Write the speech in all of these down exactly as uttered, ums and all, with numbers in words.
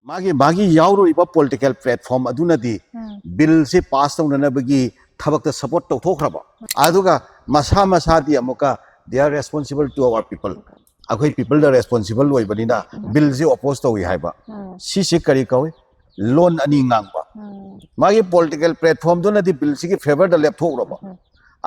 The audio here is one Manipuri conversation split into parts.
ꯃꯥꯒꯤ ꯃꯥꯒꯤ ꯌꯥꯎꯔꯨꯔꯤꯕ ꯄꯣꯂꯤꯇꯤꯀꯦꯜ ꯄ꯭ꯂꯦꯠꯐꯣꯔꯝ ꯑꯗꯨꯅꯗꯤ ꯕꯤꯜꯁꯦ ꯄꯥꯁ ꯇꯧꯅꯅꯕꯒꯤ ꯊꯕꯛꯇ ꯁꯄꯣꯔꯠ ꯇꯧꯊꯣꯛꯈ꯭ꯔꯕ꯫ ꯑꯗꯨꯒ ꯃꯁꯥ ꯃꯁꯥꯗꯤ ꯑꯃꯨꯛꯀ they are responsible to our people, ꯑꯩꯈꯣꯏ ꯄꯤꯄꯜꯗ ꯔꯦꯁꯄꯣꯟꯁꯤꯕꯜ ꯑꯣꯏꯕꯅꯤꯅ ꯕꯤꯜꯁꯦ ꯑꯣꯄꯣꯖ ꯇꯧꯏ ꯍꯥꯏꯕ꯫ ꯁꯤꯁꯦ ꯀꯔꯤ ꯀꯧꯏ? ꯂꯣꯟ ꯑꯅꯤ ꯉꯥꯡꯕ꯫ ꯃꯥꯒꯤ ꯄꯣꯂꯤꯇꯤꯀꯦꯜ ꯄ꯭ꯂꯦꯠꯐꯣꯔꯝꯗꯨꯅꯗꯤ ꯕꯤꯜꯁꯤꯒꯤ ꯐꯦꯚꯔꯗ ꯂꯦꯞꯊꯣꯛꯎꯔꯕ꯫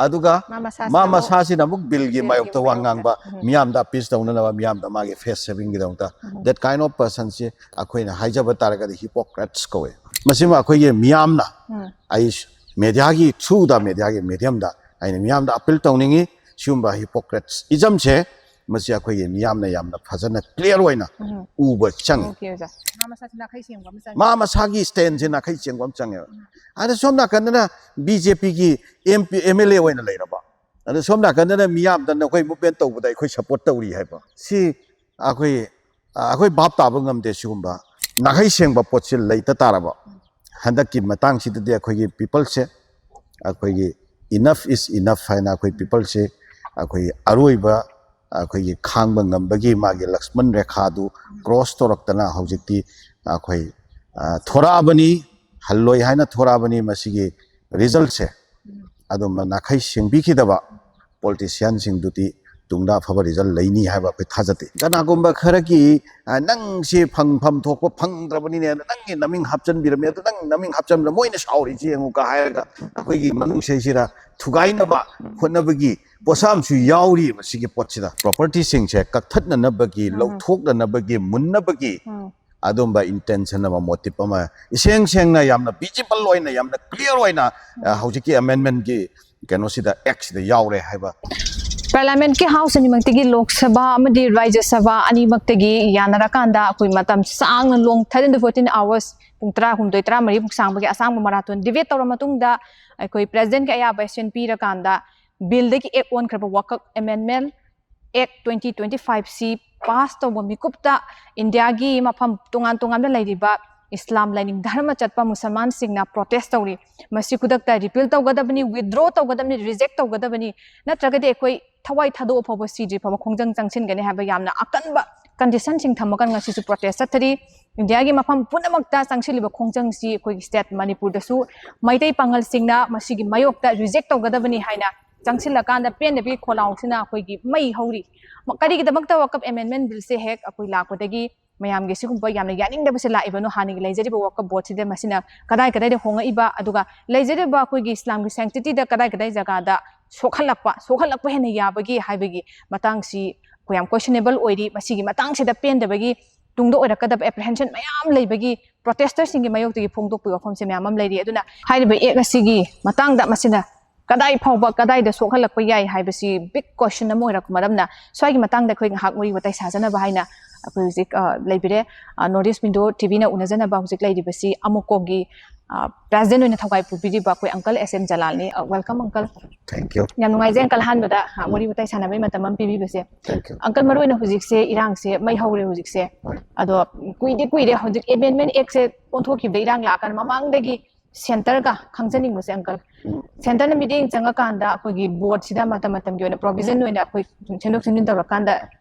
ꯑꯗꯨꯒ ꯃꯥ ꯃꯁꯥꯁꯤꯅ ꯃꯥ ꯑꯃꯨꯛ ꯃꯁꯥꯁꯤꯅ ꯑꯃꯨꯛ ꯕꯤꯜꯒꯤ ꯕꯤꯜꯒꯤ ꯃꯥꯌꯣꯛꯇ ꯋꯥ ꯃꯥꯌꯣꯛꯇ꯫ ꯉꯥꯡꯕ, ꯃꯤꯌꯥꯝꯗ ꯑꯄꯤꯁ ꯇꯧꯅꯅꯕ, ꯃꯤꯌꯥꯝꯗ ꯃꯥꯒꯤ ꯐꯦꯁ ꯁꯦꯚꯤꯡꯒꯤꯗꯃꯛꯇ꯫ That kind of personꯁꯤ ꯑꯩꯈꯣꯏꯅ ꯍꯥꯏꯖꯕ ꯇꯥꯔꯒꯗꯤ ꯍꯤꯄꯣꯀ꯭ꯔꯦꯠꯁ ꯀꯧꯋꯦ꯫ ꯃꯁꯤꯃ ꯑꯩꯈꯣꯏꯒꯤ ꯃꯤꯌꯥꯝꯅ, ꯑꯩ ꯃꯦꯗꯤꯌꯥꯒꯤ ꯊ꯭ꯔꯨꯗ, ꯃꯦꯗꯤꯌꯥꯒꯤ ꯃꯦꯗꯤꯌꯝꯗ ꯑꯩꯅ ꯃꯤꯌꯥꯝꯗ ꯑꯄꯤꯜ ꯇꯧꯅꯤꯡꯉꯤ꯫ ꯁꯤꯒꯨꯝꯕ ꯍꯤꯄꯣꯀ꯭ꯔꯦꯠꯁ ꯏꯖꯝꯁꯦ, ꯃꯁꯤ ꯑꯩꯈꯣꯏꯒꯤ ꯃꯤꯌꯥꯝꯅ ꯌꯥꯝꯅ ꯐꯖꯅ ꯀ꯭ꯂꯤꯌꯥꯔ ꯑꯣꯏꯅ ꯎꯕ ꯆꯪꯉꯤ꯫ ꯑꯣꯀꯦ, ꯑꯣꯖꯥ꯫ ꯃꯥ ꯃꯁꯥꯁꯤ ꯅꯥꯈꯩ ꯁꯦꯡꯕ ꯑꯃ ꯆꯪꯉꯤ꯫ ꯃꯥ ꯃꯁꯥꯒꯤ ꯁ꯭ꯇꯦꯟꯁꯦ ꯅꯥꯈꯩ ꯆꯦꯡꯕ ꯑꯃ ꯆꯪꯉꯦꯕ꯫ ꯑꯗ ꯁꯣꯝ ꯅꯥꯀꯟꯗꯅ ꯕꯤ ꯖꯦ ꯄꯤꯒꯤ M P, M L A ꯑꯣꯏꯅ ꯂꯩꯔꯕ꯫ ꯑꯗ ꯁꯣꯝ ꯅꯥꯀꯟꯗꯅ ꯃꯤꯌꯥꯝꯗ ꯅꯈꯣꯏ ꯃꯨꯚꯃꯦꯟ ꯇꯧꯕꯗ ꯑꯩꯈꯣꯏ ꯁꯄꯣꯔꯠ ꯇꯧꯔꯤ ꯍꯥꯏꯕ꯫ ꯁꯤ ꯑꯩꯈꯣꯏ, ꯑꯩꯈꯣꯏ ꯚꯥꯞ ꯇꯥꯕ ꯉꯝꯗꯦ꯫ ꯁꯤꯒꯨꯝꯕ ꯅꯥꯈꯩ ꯁꯦꯡꯕ ꯄꯣꯠꯁꯤ ꯂꯩꯇ ꯇꯥꯔꯕ, ꯍꯟꯗꯛꯀꯤ ꯃꯇꯥꯡꯁꯤꯗꯗꯤ ꯑꯩꯈꯣꯏꯒꯤ ꯄꯤꯄꯜꯁꯦ, ꯑꯩꯈꯣꯏꯒꯤ enough is enough ꯍꯥꯏꯅ ꯑꯩꯈꯣꯏ ꯄꯤꯄꯜꯁꯦ, ꯑꯩꯈꯣꯏꯒꯤ ꯑꯔꯣꯏꯕ, ꯑꯩꯈꯣꯏꯒꯤ ꯈꯥꯡꯕ ꯉꯝꯕꯒꯤ ꯃꯥꯒꯤ ꯂꯛꯁꯃꯟ ꯔꯦꯈꯥꯗꯨ ꯀ꯭ꯔꯣꯁ ꯇꯧꯔꯛꯇꯅ ꯍꯧꯖꯤꯛꯇꯤ ꯑꯩꯈꯣꯏ, ꯑ, ꯊꯣꯔꯛꯑꯕꯅꯤ, ꯍꯜꯂꯣꯏ ꯍꯥꯏꯅ ꯊꯣꯔꯛꯑꯕꯅꯤ꯫ ꯃꯁꯤꯒꯤ ꯔꯤꯖꯜꯁꯦ ꯑꯗꯨꯝꯕ ꯅꯥꯈꯩ ꯁꯦꯡꯕꯤꯈꯤꯗꯕ ꯄꯣꯂꯤꯇꯤꯁꯤꯌꯥꯟꯁꯤꯡꯗꯨꯗꯤ ꯇꯨꯡꯗ ꯑꯐꯕ ꯔꯤꯖꯜ ꯂꯩꯅꯤ ꯍꯥꯏꯕ ꯑꯩꯈꯣꯏ ꯊꯥꯖꯗꯦ꯫ ꯀꯅꯥꯒꯨꯝꯕ ꯈꯔꯒꯤ, ꯑ, "ꯅꯪꯁꯤ ꯐꯪꯐꯝ ꯊꯣꯛꯄ ꯐꯪꯗ꯭ꯔꯕꯅꯤꯅꯦ, ꯑꯗ ꯅꯪꯒꯤ ꯅꯃꯤꯡ ꯍꯥꯞꯆꯤꯟꯕꯤꯔꯝꯃꯦ, ꯑꯗ ꯅꯪ ꯅꯃꯤꯡ ꯍꯥꯞꯆꯤꯟꯕꯗ ꯃꯣꯏꯅ ꯁꯥꯎꯔꯤꯁꯤ ꯌꯦꯡꯉꯨꯀ" ꯍꯥꯏꯔꯒ ꯑꯩꯈꯣꯏꯒꯤ ꯃꯅꯨꯡꯁꯤꯁꯤꯗ ꯊꯨꯒꯥꯏꯅꯕ ꯍꯣꯠꯅꯕꯒꯤ ꯄꯣꯠꯁꯥ ꯑꯃꯁꯨ ꯌꯥꯎꯔꯤꯕ ꯁꯤꯒꯤ ꯄꯣꯠꯁꯤꯗ꯫ ꯄ꯭ꯔꯣꯄꯔꯇꯤꯁꯤꯡꯁꯦ ꯀꯛꯊꯠꯅꯅꯕꯒꯤ, ꯎꯝ꯫ ꯂꯧꯊꯣꯛꯅꯅꯕꯒꯤ, ꯃꯨꯟꯅꯕꯒꯤ ꯎꯝ꯫ ꯑꯗꯨꯝꯕ ꯏꯟꯇꯦꯟꯁꯟ ꯑꯃ, ꯃꯣꯇꯤꯞ ꯑꯃ ꯏꯁꯦꯡ ꯁꯦꯡꯅ, ꯌꯥꯝꯅ ꯚꯤꯖꯤꯕꯜ ꯑꯣꯏꯅ, ꯌꯥꯝꯅ ꯀ꯭ꯂꯤꯌꯥꯔ ꯑꯣꯏꯅ, ꯑ, ꯍꯧꯖꯤꯛꯀꯤ ꯑꯃꯦꯟꯃꯦꯟꯒꯤ ꯀꯩꯅꯣꯁꯤꯗ, ꯑꯦꯛꯁꯤꯗ ꯌꯥꯎꯔꯦ ꯍꯥꯏꯕ꯫ ꯄꯥꯔꯂꯤꯌꯥꯃꯦꯟꯠꯀꯤ ꯍꯥꯎꯁ ꯑꯅꯤꯃꯛꯇꯒꯤ, ꯂꯣꯛ ꯁꯚꯥ ꯑꯃꯗꯤ ꯔꯥꯖ꯭ꯌ ꯁꯚꯥ ꯑꯅꯤꯃꯛꯇꯒꯤ ꯌꯥꯅꯔꯀꯥꯟꯗ ꯑꯩꯈꯣꯏ ꯃꯇꯝ ꯁꯥꯡꯅ, long thirteen to fourteen hours, ꯄꯨꯡ ꯇꯔꯥꯍꯨꯝꯗꯣꯏ, ꯇꯔꯥꯃꯔꯤꯃꯨꯛ ꯁꯥꯡꯕꯒꯤ ꯑꯁꯥꯡꯕ ꯃꯔꯥꯊꯣꯟ ꯗꯤꯕꯦꯠ ꯇꯧꯔ ꯃꯇꯨꯡꯗ ꯑꯩꯈꯣꯏ ꯄ꯭ꯔꯦꯁꯤꯗꯦꯟꯠꯀꯤ ꯑꯌꯥꯕ ꯁꯤꯟ ꯄꯤꯔꯀꯥꯟꯗ ꯕꯤꯜꯗꯒꯤ ꯑꯦꯛ ꯑꯣꯟꯈ꯭ꯔꯕ, ꯋꯥꯀꯐ ꯑꯦꯃꯦꯟꯃꯦꯟꯠ ꯑꯦꯛ twenty twenty five ꯁꯤ ꯄꯥꯁ ꯇꯧꯕ ꯃꯤꯀꯨꯞꯇ ꯏꯟꯗꯤꯌꯥꯒꯤ ꯃꯐꯝ ꯇꯣꯉꯥꯟ ꯇꯣꯉꯥꯟꯕ ꯂꯩꯔꯤꯕ ꯏꯁꯂꯥꯝ ꯂꯥꯏꯅꯤꯡ ꯙꯔꯃ ꯆꯠꯄ ꯃꯨꯁꯜꯃꯥꯟꯁꯤꯡꯅ ꯄ꯭ꯔꯣꯇꯦꯁ ꯇꯧꯔꯤ꯫ ꯃꯁꯤ ꯈꯨꯗꯛꯇ ꯔꯤꯄꯤꯜ ꯇꯧꯒꯗꯕꯅꯤ, ꯋꯤꯗ꯭ꯔꯣ ꯇꯧꯒꯗꯕꯅꯤ, ꯔꯤꯖꯦꯛ ꯇꯧꯒꯗꯕꯅꯤ, ꯅꯠꯇ꯭ꯔꯒꯗꯤ ꯑꯩꯈꯣꯏ ꯊꯋꯥꯏ ꯊꯥꯗꯣꯛꯑ ꯐꯥꯎꯕ, ꯁꯤꯗ꯭ꯔꯤ ꯐꯥꯎꯕ ꯈꯣꯡꯖꯪ ꯆꯪꯁꯤꯟꯒꯅꯤ ꯍꯥꯏꯕ ꯌꯥꯝꯅ ꯑꯀꯟꯕ ꯀꯟꯗꯤꯁꯟꯁꯤꯡ ꯊꯝꯃꯒ ꯉꯁꯤꯁꯨ ꯄ꯭ꯔꯣꯇꯦꯁ ꯆꯠꯊꯔꯤ꯫ ꯏꯟꯗꯤꯌꯥꯒꯤ ꯃꯐꯝ ꯄꯨꯝꯅꯃꯛꯇ ꯆꯪꯁꯤꯜꯂꯤꯕ ꯈꯣꯡꯖꯪꯁꯤ ꯑꯩꯈꯣꯏꯒꯤ ꯁ꯭ꯇꯦꯠ ꯃꯅꯤꯄꯨꯔꯗꯁꯨ ꯃꯩꯇꯩ ꯄꯥꯉꯜꯁꯤꯡꯅ ꯃꯁꯤꯒꯤ ꯃꯥꯌꯣꯛꯇ ꯔꯤꯖꯦꯛ ꯇꯧꯒꯗꯕꯅꯤ ꯍꯥꯏꯅ ꯆꯪꯁꯤꯜꯂꯀꯥꯟꯗ ꯄꯦꯟꯗꯕꯒꯤ ꯈꯣꯜꯂꯥꯎꯁꯤꯅ ꯑꯩꯈꯣꯏꯒꯤ ꯃꯩ ꯍꯧꯔꯤ꯫ ꯀꯔꯤꯒꯤꯗꯃꯛꯇ ꯋꯥꯀꯞ ꯑꯦꯃꯦꯟꯃꯦꯟ ꯕꯤꯜꯁꯦ ꯍꯦꯛ ꯑꯩꯈꯣꯏ ꯂꯥꯛꯄꯗꯒꯤ ꯃꯌꯥꯝꯒꯤ ꯁꯤꯒꯨꯝꯕ ꯌꯥꯝꯅ ꯌꯥꯅꯤꯡꯗꯕꯁꯦ ꯂꯥꯛꯏꯕꯅꯣ? ꯍꯥꯟꯅꯒꯤ ꯂꯩꯖꯔꯤꯕ ꯋꯥꯀꯞ ꯕꯣꯔꯗꯁꯤꯗ ꯃꯁꯤꯅ ꯀꯗꯥꯏ ꯀꯗꯥꯏꯗ ꯍꯣꯡꯉꯛꯏꯕ, ꯑꯗꯨꯒ ꯂꯩꯖꯔꯤꯕ ꯑꯩꯈꯣꯏꯒꯤ ꯏꯁꯂꯥꯝꯒꯤ ꯁꯦꯡꯇꯤꯇꯤꯗ ꯀꯗꯥꯏ ꯀꯗꯥꯏ ꯖꯒꯥꯗ ꯁꯣꯛꯍꯜꯂꯛꯄ, ꯁꯣꯛꯍꯜꯂꯛꯄ ꯍꯦꯟꯅ ꯌꯥꯕꯒꯦ ꯍꯥꯏꯕꯒꯤ ꯃꯇꯥꯡꯁꯤ ꯑꯩꯈꯣꯏ ꯌꯥꯝ ꯀꯣꯏꯁꯟꯅꯦꯕꯜ ꯑꯣꯏꯔꯤ꯫ ꯃꯁꯤꯒꯤ ꯃꯇꯥꯡꯁꯤꯗ ꯄꯦꯟꯗꯕꯒꯤ ꯇꯨꯡꯗ ꯑꯣꯏꯔꯛꯀꯗꯕ ꯑꯦꯄ꯭ꯔꯤꯍꯦꯟꯁꯟ ꯃꯌꯥꯝ ꯂꯩꯕꯒꯤ ꯄ꯭ꯔꯣꯇꯦꯁꯇꯔꯁꯤꯡꯒꯤ ꯃꯥꯌꯣꯛꯇꯒꯤ ꯐꯣꯡꯗꯣꯛꯄꯒꯤ ꯋꯥꯐꯝꯁꯦ ꯃꯌꯥꯝ ꯑꯃ ꯂꯩꯔꯤ꯫ ꯑꯗꯨꯅ ꯍꯥꯏꯔꯤꯕ ꯑꯦꯛ ꯑꯁꯤꯒꯤ ꯃꯇꯥꯡꯗ ꯃꯁꯤꯅ ꯀꯗꯥꯏ ꯐꯥꯎꯕ ꯀꯗꯥꯏꯗ ꯁꯣꯛꯍꯜꯂꯛꯄ ꯌꯥꯏ ꯍꯥꯏꯕꯁꯤ ꯕꯤꯛ ꯀꯣꯏꯁꯟ ꯑꯃ ꯑꯣꯏꯔꯛꯄ ꯃꯔꯝꯅ ꯁ꯭ꯋꯥꯏꯒꯤ ꯃꯇꯥꯡꯗ ꯑꯩꯈꯣꯏ ꯉꯥꯏꯍꯥꯛ ꯋꯥꯔꯤ ꯋꯥꯇꯥꯏ ꯁꯥꯖꯅꯕ ꯍꯥꯏꯅ ꯑꯩꯈꯣꯏ ꯍꯧꯖꯤꯛ, ꯑ, ꯂꯩꯕꯤꯔꯦ꯫ ꯑ, ꯅꯣꯔꯠ ꯏꯁ ꯋꯤꯟꯗꯣ ꯇꯤꯚꯤꯅ ꯎꯅꯖꯅꯕ ꯍꯧꯖꯤꯛ ꯂꯩꯔꯤꯕꯁꯤ ꯑꯃꯨꯀꯣꯒꯤ, ꯑ, ꯄ꯭ꯔꯦꯁꯤꯗꯦꯟ ꯑꯣꯏꯅ ꯊꯧꯒꯥꯏ ꯄꯨꯕꯤꯔꯤꯕ ꯑꯩꯈꯣꯏ ꯑꯪꯀꯜ S M ꯖꯂꯥꯜꯅꯤ꯫ ꯑ, welcome, ꯑꯪꯀꯜ꯫ Thank you. ꯌꯥꯝ ꯅꯨꯡꯉꯥꯏꯖꯩ, ꯑꯪꯀꯜ, ꯑꯍꯥꯟꯕꯗ, ꯑ, ꯋꯥꯔꯤ ꯋꯥꯇꯥꯏ ꯁꯥꯟꯅꯕꯒꯤ ꯃꯇꯝ ꯑꯃ ꯄꯤꯕꯤꯕꯁꯦ꯫ Thank you. ꯑꯪꯀꯜ, ꯃꯔꯨꯑꯣꯏꯅ ꯍꯧꯖꯤꯛꯁꯦ ꯏꯔꯥꯡꯁꯦ ꯃꯩ ꯍꯧꯔꯦ ꯍꯧꯖꯤꯛꯁꯦ꯫ ꯍꯣꯏ. ꯑꯗꯣ ꯀꯨꯏꯗꯤ ꯀꯨꯏꯔꯦ, ꯍꯧꯖꯤꯛ ꯑꯦꯃꯦꯟꯃꯦꯟ ꯑꯦꯛꯁꯦ ꯑꯣꯟꯊꯣꯛꯈꯤꯕꯗ ꯏꯔꯥꯡ ꯂꯥꯛꯑꯀꯥꯟꯗ ꯃꯃꯥꯡꯗꯒꯤ ꯁꯦꯟꯇꯔꯒ ꯈꯪꯖꯅꯤꯡꯕꯁꯦ, ꯑꯪꯀꯜ, ꯎꯝ. ꯁꯦꯟꯇꯔꯅ ꯃꯤꯠꯌꯦꯡ ꯆꯪꯉꯀꯥꯟꯗ ꯑꯩꯈꯣꯏꯒꯤ ꯕꯣꯔꯗꯁꯤꯗ ꯃꯇꯝ ꯃꯇꯝꯒꯤ ꯑꯣꯏꯅ ꯄ꯭ꯔꯣꯚꯤꯖꯟ ꯑꯣꯏꯅ ꯑꯩꯈꯣꯏ ꯁꯦꯝꯗꯣꯛ ꯁꯦꯝꯖꯤꯟ ꯇꯧꯔꯀꯥꯟꯗ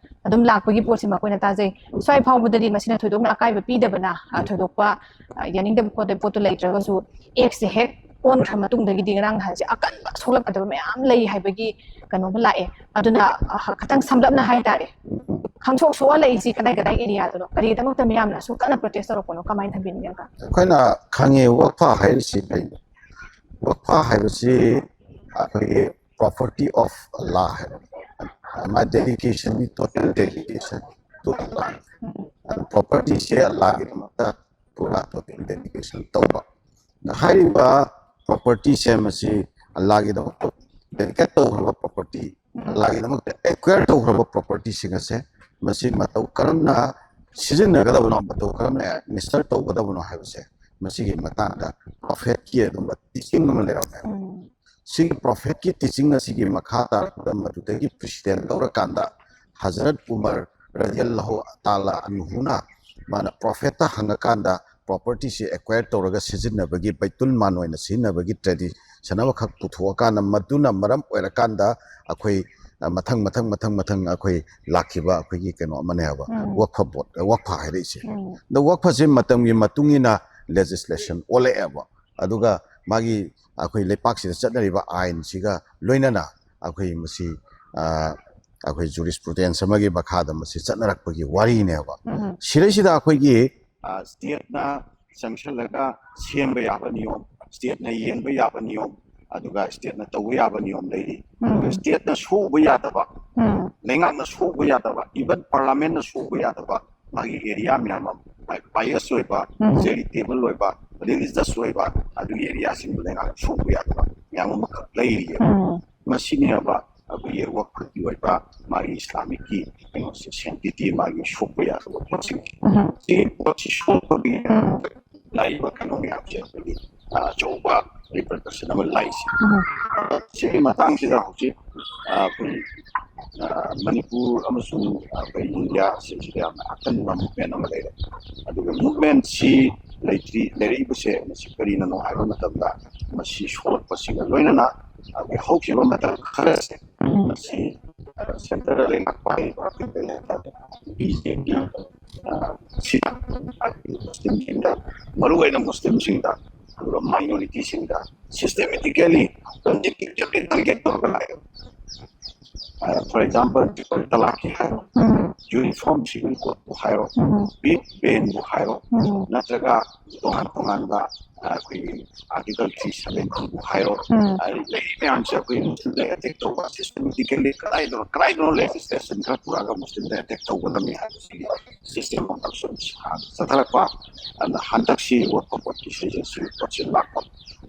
ꯑꯗꯨꯝ ꯂꯥꯛꯄꯒꯤ ꯄꯣꯠꯁꯤꯃ ꯑꯩꯈꯣꯏꯅ ꯇꯥꯖꯩ꯫ ꯁ꯭ꯋꯥꯏ ꯐꯥꯎꯕꯗꯗꯤ ꯃꯁꯤꯅ ꯊꯣꯏꯗꯣꯛꯅ ꯑꯀꯥꯏꯕ ꯄꯤꯗꯕꯅ, ꯑ, ꯊꯣꯏꯗꯣꯛꯄ, ꯑ, ꯌꯥꯅꯤꯡꯗꯕ ꯈꯣꯠꯇꯕ ꯄꯣꯠꯇꯨ ꯂꯩꯇ꯭ꯔꯒꯁꯨ ꯑꯦꯛꯁꯦ ꯍꯦꯛ ꯑꯣꯟꯈ꯭ꯔ ꯃꯇꯨꯡꯗꯒꯤꯗꯤ ꯉꯔꯥꯡ ꯅꯍꯥꯟꯁꯦ ꯑꯀꯟꯕ ꯁꯣꯛꯂꯛꯀꯗꯕ ꯃꯌꯥꯝ ꯂꯩ ꯍꯥꯏꯕꯒꯤ ꯀꯩꯅꯣꯝꯃ ꯂꯥꯛꯑꯦ꯫ ꯑꯗꯨꯅ, ꯑ, ꯈꯇꯪ ꯁꯝꯂꯞꯅ ꯍꯥꯏꯇꯥꯔꯦ, ꯈꯪꯁꯣꯛ ꯁꯣꯛꯍꯜꯂꯛꯏꯁꯤ ꯀꯗꯥꯏ ꯀꯗꯥꯏ ꯑꯦꯔꯤꯌꯥꯗꯅꯣ, ꯀꯔꯤꯒꯤꯗꯃꯛꯇ ꯃꯤꯌꯥꯝꯅ ꯑꯁꯨꯛ ꯀꯟꯅ ꯄ꯭ꯔꯣꯇꯦꯁ ꯇꯧꯔꯛꯄꯅꯣ, ꯀꯃꯥꯏꯅ ꯊꯝꯕꯤꯅꯤꯡꯉꯤ, ꯑꯪꯀꯜ? ꯑꯩꯈꯣꯏꯅ ꯈꯪꯉꯦ, ꯋꯛꯐꯥ ꯍꯥꯏꯔꯤꯁꯤ ꯀꯩꯅꯣ? ꯋꯛꯐꯥ ꯍꯥꯏꯕꯁꯤ ꯑꯩꯈꯣꯏꯒꯤ property of Allah ꯍꯥꯏꯕ꯫ My dedication, total dedication to Allah. Property ꯁꯦ ꯑꯜꯂꯥꯒꯤꯗꯃꯛꯇ ꯄꯨꯔꯥ total dedication ꯇꯧꯕ꯫ ꯍꯥꯏꯔꯤꯕ property ꯁꯦ ꯃꯁꯤ ꯑꯜꯂꯥꯒꯤꯗꯃꯛꯇ dedicate ꯇꯧꯈ꯭ꯔꯕ property, ꯑꯜꯂꯥꯒꯤꯗꯃꯛꯇ acquire ꯇꯧꯈ꯭ꯔꯕ property ꯁꯤꯡ ꯑꯁꯦ ꯃꯁꯤ ꯃꯇꯧ ꯀꯔꯝꯅ ꯁꯤꯖꯤꯟꯅꯒꯗꯕꯅꯣ, ꯃꯇꯧ ꯀꯔꯝꯅ administer ꯇꯧꯒꯗꯕꯅꯣ ꯍꯥꯏꯕꯁꯦ, ꯃꯁꯤꯒꯤ ꯃꯇꯥꯡꯗ prophet ꯀꯤ ꯑꯗꯨꯝꯕ teaching ꯑꯃ ꯂꯩꯔꯝꯃꯦꯕ꯫ ꯎꯝ. ꯁꯤꯒꯤ prophet ꯀꯤ teaching ꯑꯁꯤꯒꯤ ꯃꯈꯥ ꯇꯥꯔꯛꯄꯗ ꯃꯗꯨꯗꯒꯤ precedent ꯂꯧꯔꯀꯥꯟꯗ ꯍꯖꯔꯠ ꯎꯃꯔ ꯔꯗꯤꯌꯜꯂꯥꯍꯨ ꯇꯥꯂꯥ ꯑꯟꯍꯨꯅ ꯃꯥꯅ prophet ꯇ ꯍꯪꯉꯀꯥꯟꯗ property ꯁꯤ acquire ꯇꯧꯔꯒ ꯁꯤꯖꯤꯟꯅꯕꯒꯤ, ꯕꯩꯇꯨꯜ ꯃꯥꯟ ꯑꯣꯏꯅ ꯁꯤꯖꯤꯟꯅꯕꯒꯤ tradition ꯑꯃꯈꯛ ꯄꯨꯊꯣꯛꯑꯀꯥꯟꯗ, ꯃꯗꯨꯅ ꯃꯔꯝ ꯑꯣꯏꯔꯀꯥꯟꯗ ꯑꯩꯈꯣꯏ ꯑ, ꯃꯊꯪ ꯃꯊꯪ ꯃꯊꯪ ꯃꯊꯪ ꯑꯩꯈꯣꯏ ꯂꯥꯛꯈꯤꯕ ꯑꯩꯈꯣꯏꯒꯤ ꯀꯩꯅꯣ ꯑꯃꯅꯦ ꯍꯥꯏꯕ, ꯎꯝ. ꯋꯛꯐ ꯕꯣꯔꯗ, ꯋꯛꯐ ꯍꯥꯏꯔꯛꯏꯁꯦ꯫ ꯎꯝ. ꯑꯗꯣ ꯋꯛꯐꯁꯦ ꯃꯇꯝꯒꯤ ꯃꯇꯨꯡ ꯏꯟꯅ ꯂꯦꯖꯤꯁꯂꯦꯁꯟ ꯑꯣꯜꯂꯛꯑꯦꯕ꯫ ꯑꯗꯨꯒ ꯃꯥꯒꯤ ꯑꯩꯈꯣꯏ ꯂꯩꯄꯥꯛꯁꯤꯗ ꯆꯠꯅꯔꯤꯕ ꯑꯥꯏꯟꯁꯤꯒ ꯂꯣꯏꯅꯅ ꯑꯩꯈꯣꯏ ꯃꯁꯤ, ꯑ, ꯑꯩꯈꯣꯏ ꯖꯨꯔꯤꯁꯄ꯭ꯔꯨꯗꯦꯟꯁ ꯑꯃꯒꯤ ꯃꯈꯥꯗ ꯃꯁꯤ ꯆꯠꯅꯔꯛꯄꯒꯤ ꯋꯥꯔꯤꯅꯦꯕ꯫ ꯎꯝ. ꯁꯤꯗꯩꯁꯤꯗ ꯑꯩꯈꯣꯏꯒꯤ, ꯑ, ꯁ꯭ꯇꯦꯠꯅ ꯆꯪꯁꯜꯂꯒ ꯁꯦꯝꯕ ꯌꯥꯕ ꯅꯤꯌꯣꯝ, ꯁ꯭ꯇꯦꯠꯅ ꯌꯦꯡꯕ ꯌꯥꯕ ꯅꯤꯌꯣꯝ, ꯑꯗꯨꯒ ꯁ꯭ꯇꯦꯠꯅ ꯇꯧꯕ ꯌꯥꯕ ꯅꯤꯌꯣꯝ ꯂꯩꯔꯤ꯫ ꯎꯝ. ꯑꯗꯨꯒ ꯁ꯭ꯇꯦꯠꯅ ꯁꯣꯛꯎꯕ ꯌꯥꯗꯕ, ꯎꯝ. ꯂꯩꯉꯥꯛꯅ ꯁꯣꯛꯎꯕ ꯌꯥꯗꯕ, ꯏꯚꯟ ꯄꯥꯔꯂꯥꯃꯦꯟꯅ ꯁꯣꯛꯎꯕ ꯌꯥꯗꯕ ꯃꯥꯒꯤ ꯑꯦꯔꯤꯌꯥ ꯃꯌꯥꯝ ꯑꯃ, ꯕꯥꯏꯑꯁ ꯑꯣꯏꯕ, ꯎꯝ. ꯆꯦꯔꯤꯇꯦꯕꯜ ꯑꯣꯏꯕ, ꯔꯤꯂꯤꯖꯁ ꯑꯣꯏꯕ, ꯑꯗꯨꯒꯤ ꯑꯦꯔꯤꯌꯥꯁꯤꯡꯗꯣ ꯂꯩꯉꯥꯛꯅ ꯁꯣꯛꯎꯕ ꯌꯥꯗꯕ ꯃꯌꯥꯝ ꯑꯃꯈꯛ ꯂꯩꯔꯤꯑꯕ꯫ ꯎꯝ. ꯃꯁꯤꯅꯦꯕ ꯑꯩꯈꯣꯏꯒꯤ ꯋꯛꯐꯀꯤ ꯑꯣꯏꯕ ꯃꯥꯒꯤ ꯏꯁꯂꯥꯃꯤꯛꯀꯤ ꯀꯩꯅꯣꯁꯦ, ꯁꯦꯡꯇꯤꯇꯤ, ꯃꯥꯒꯤ ꯁꯣꯛꯄ ꯌꯥꯗꯕ ꯄꯣꯠꯁꯤꯡ꯫ ꯎꯝ. ꯁꯤꯒꯤ ꯄꯣꯠꯁꯤ ꯁꯣꯛꯄꯒꯤ ꯎꯝ. ꯂꯥꯛꯏꯕ ꯀꯩꯅꯣ ꯃꯌꯥꯝꯁꯦ ꯑꯩꯈꯣꯏꯒꯤ, ꯑ, ꯑꯆꯧꯕ ꯔꯤꯄꯔꯀꯁꯟ ꯑꯃ ꯂꯥꯛꯏꯁꯦ꯫ ꯎꯝ. ꯁꯤꯒꯤ ꯃꯇꯥꯡꯁꯤꯗ ꯍꯧꯖꯤꯛ, ꯑ, ꯑꯩꯈꯣꯏ, ꯑ, ꯃꯅꯤꯄꯨꯔ ꯑꯃꯁꯨꯡ ꯑꯩꯈꯣꯏ ꯏꯟꯗꯤꯌꯥ ꯁꯤꯁꯤꯗ ꯌꯥꯝꯅ ꯑꯀꯟꯕ ꯃꯨꯞꯃꯦꯟ ꯑꯃ ꯂꯩꯔꯦ꯫ ꯑꯗꯨꯒ ꯃꯨꯞꯃꯦꯟꯁꯤ ꯂꯩꯇ꯭ꯔꯤ, ꯂꯩꯔꯛꯏꯕꯁꯦ ꯃꯁꯤ ꯀꯔꯤꯅꯅꯣ ꯍꯥꯏꯕ ꯃꯇꯝꯗ, ꯃꯁꯤ ꯁꯣꯛꯂꯛꯄꯁꯤꯒ ꯂꯣꯏꯅꯅ ꯑꯩꯈꯣꯏ ꯍꯧꯈꯤꯕ ꯃꯇꯝ ꯈꯔꯁꯦ, ꯎꯝ. ꯃꯁꯤ, ꯑ, ꯁꯦꯟꯇꯔꯗ ꯂꯩꯉꯥꯛ ꯄꯥꯏꯔꯤꯕ ꯑꯩꯈꯣꯏ ꯀꯔꯤ ꯍꯥꯏꯇꯥꯔꯦ, ꯕꯤ ꯖꯦ ꯄꯤ, ꯑ, ꯁꯤꯅ ꯃꯨꯁꯂꯤꯝꯁꯤꯡꯗ, ꯃꯔꯨꯑꯣꯏꯅ ꯃꯨꯁꯂꯤꯝꯁꯤꯡꯗ, ꯑꯗꯨꯒ ꯃꯥꯏꯅꯣꯔꯤꯇꯤꯁꯤꯡꯗ ꯁꯤꯁꯇꯦꯃꯦꯇꯤꯀꯦꯂꯤ ꯇꯥꯔꯒꯦꯠ ꯇꯧꯔꯒ ꯂꯥꯛꯑꯦ꯫ ꯐꯣꯔ ꯑꯦꯛꯖꯥꯝꯄꯜ, ꯇ꯭ꯔꯤꯄꯜ ꯇꯂꯥꯛꯀꯤ ꯍꯥꯏꯔꯣ, ꯎꯝ. ꯌꯨꯅꯤꯐꯣꯔꯝ ꯁꯤꯚꯤꯜ ꯀꯣꯗꯄꯨ ꯍꯥꯏꯔꯣ, ꯎꯝ. ꯕꯤꯠ ꯕꯦꯟꯕꯨ ꯍꯥꯏꯔꯣ, ꯎꯝ. ꯅꯠꯇ꯭ꯔꯒ ꯇꯣꯉꯥꯟ ꯇꯣꯉꯥꯟꯕ, ꯑ, ꯑꯩꯈꯣꯏꯒꯤ ꯑꯥꯔꯇꯤꯀꯜ ꯊ꯭ꯔꯤ ꯁꯚꯦꯟꯇꯤꯕꯨ ꯍꯥꯏꯔꯣ, ꯎꯝ. ꯑ, ꯂꯩꯔꯤ ꯃꯌꯥꯝꯁꯦ ꯑꯩꯈꯣꯏ ꯃꯨꯁꯂꯤꯝꯗ ꯑꯦꯇꯦꯛ ꯇꯧꯕ ꯁꯤꯁꯇꯦꯃꯦꯇꯤꯀꯦꯂꯤ ꯀꯗꯥꯏꯗꯅꯣ, ꯀꯗꯥꯏꯗꯅꯣ ꯂꯦꯖꯤꯁꯂꯦꯁꯟ ꯈꯔ ꯄꯨꯔꯛꯑꯒ ꯃꯨꯁꯂꯤꯝꯗ ꯑꯦꯇꯦꯛ ꯇꯧꯒꯗꯕꯅꯤ ꯍꯥꯏꯕꯁꯤꯒꯤ ꯁꯤꯁꯇꯦꯝ ꯑꯃ ꯁꯨꯝ ꯆꯠꯊꯔꯛꯄ꯫ ꯑꯗ ꯍꯟꯗꯛꯁꯤ ꯋꯛꯐ ꯕꯣꯔꯗꯀꯤ ꯁꯤꯁꯦ ꯁꯤ ꯄꯣꯠꯁꯤ ꯂꯥꯛꯄ꯫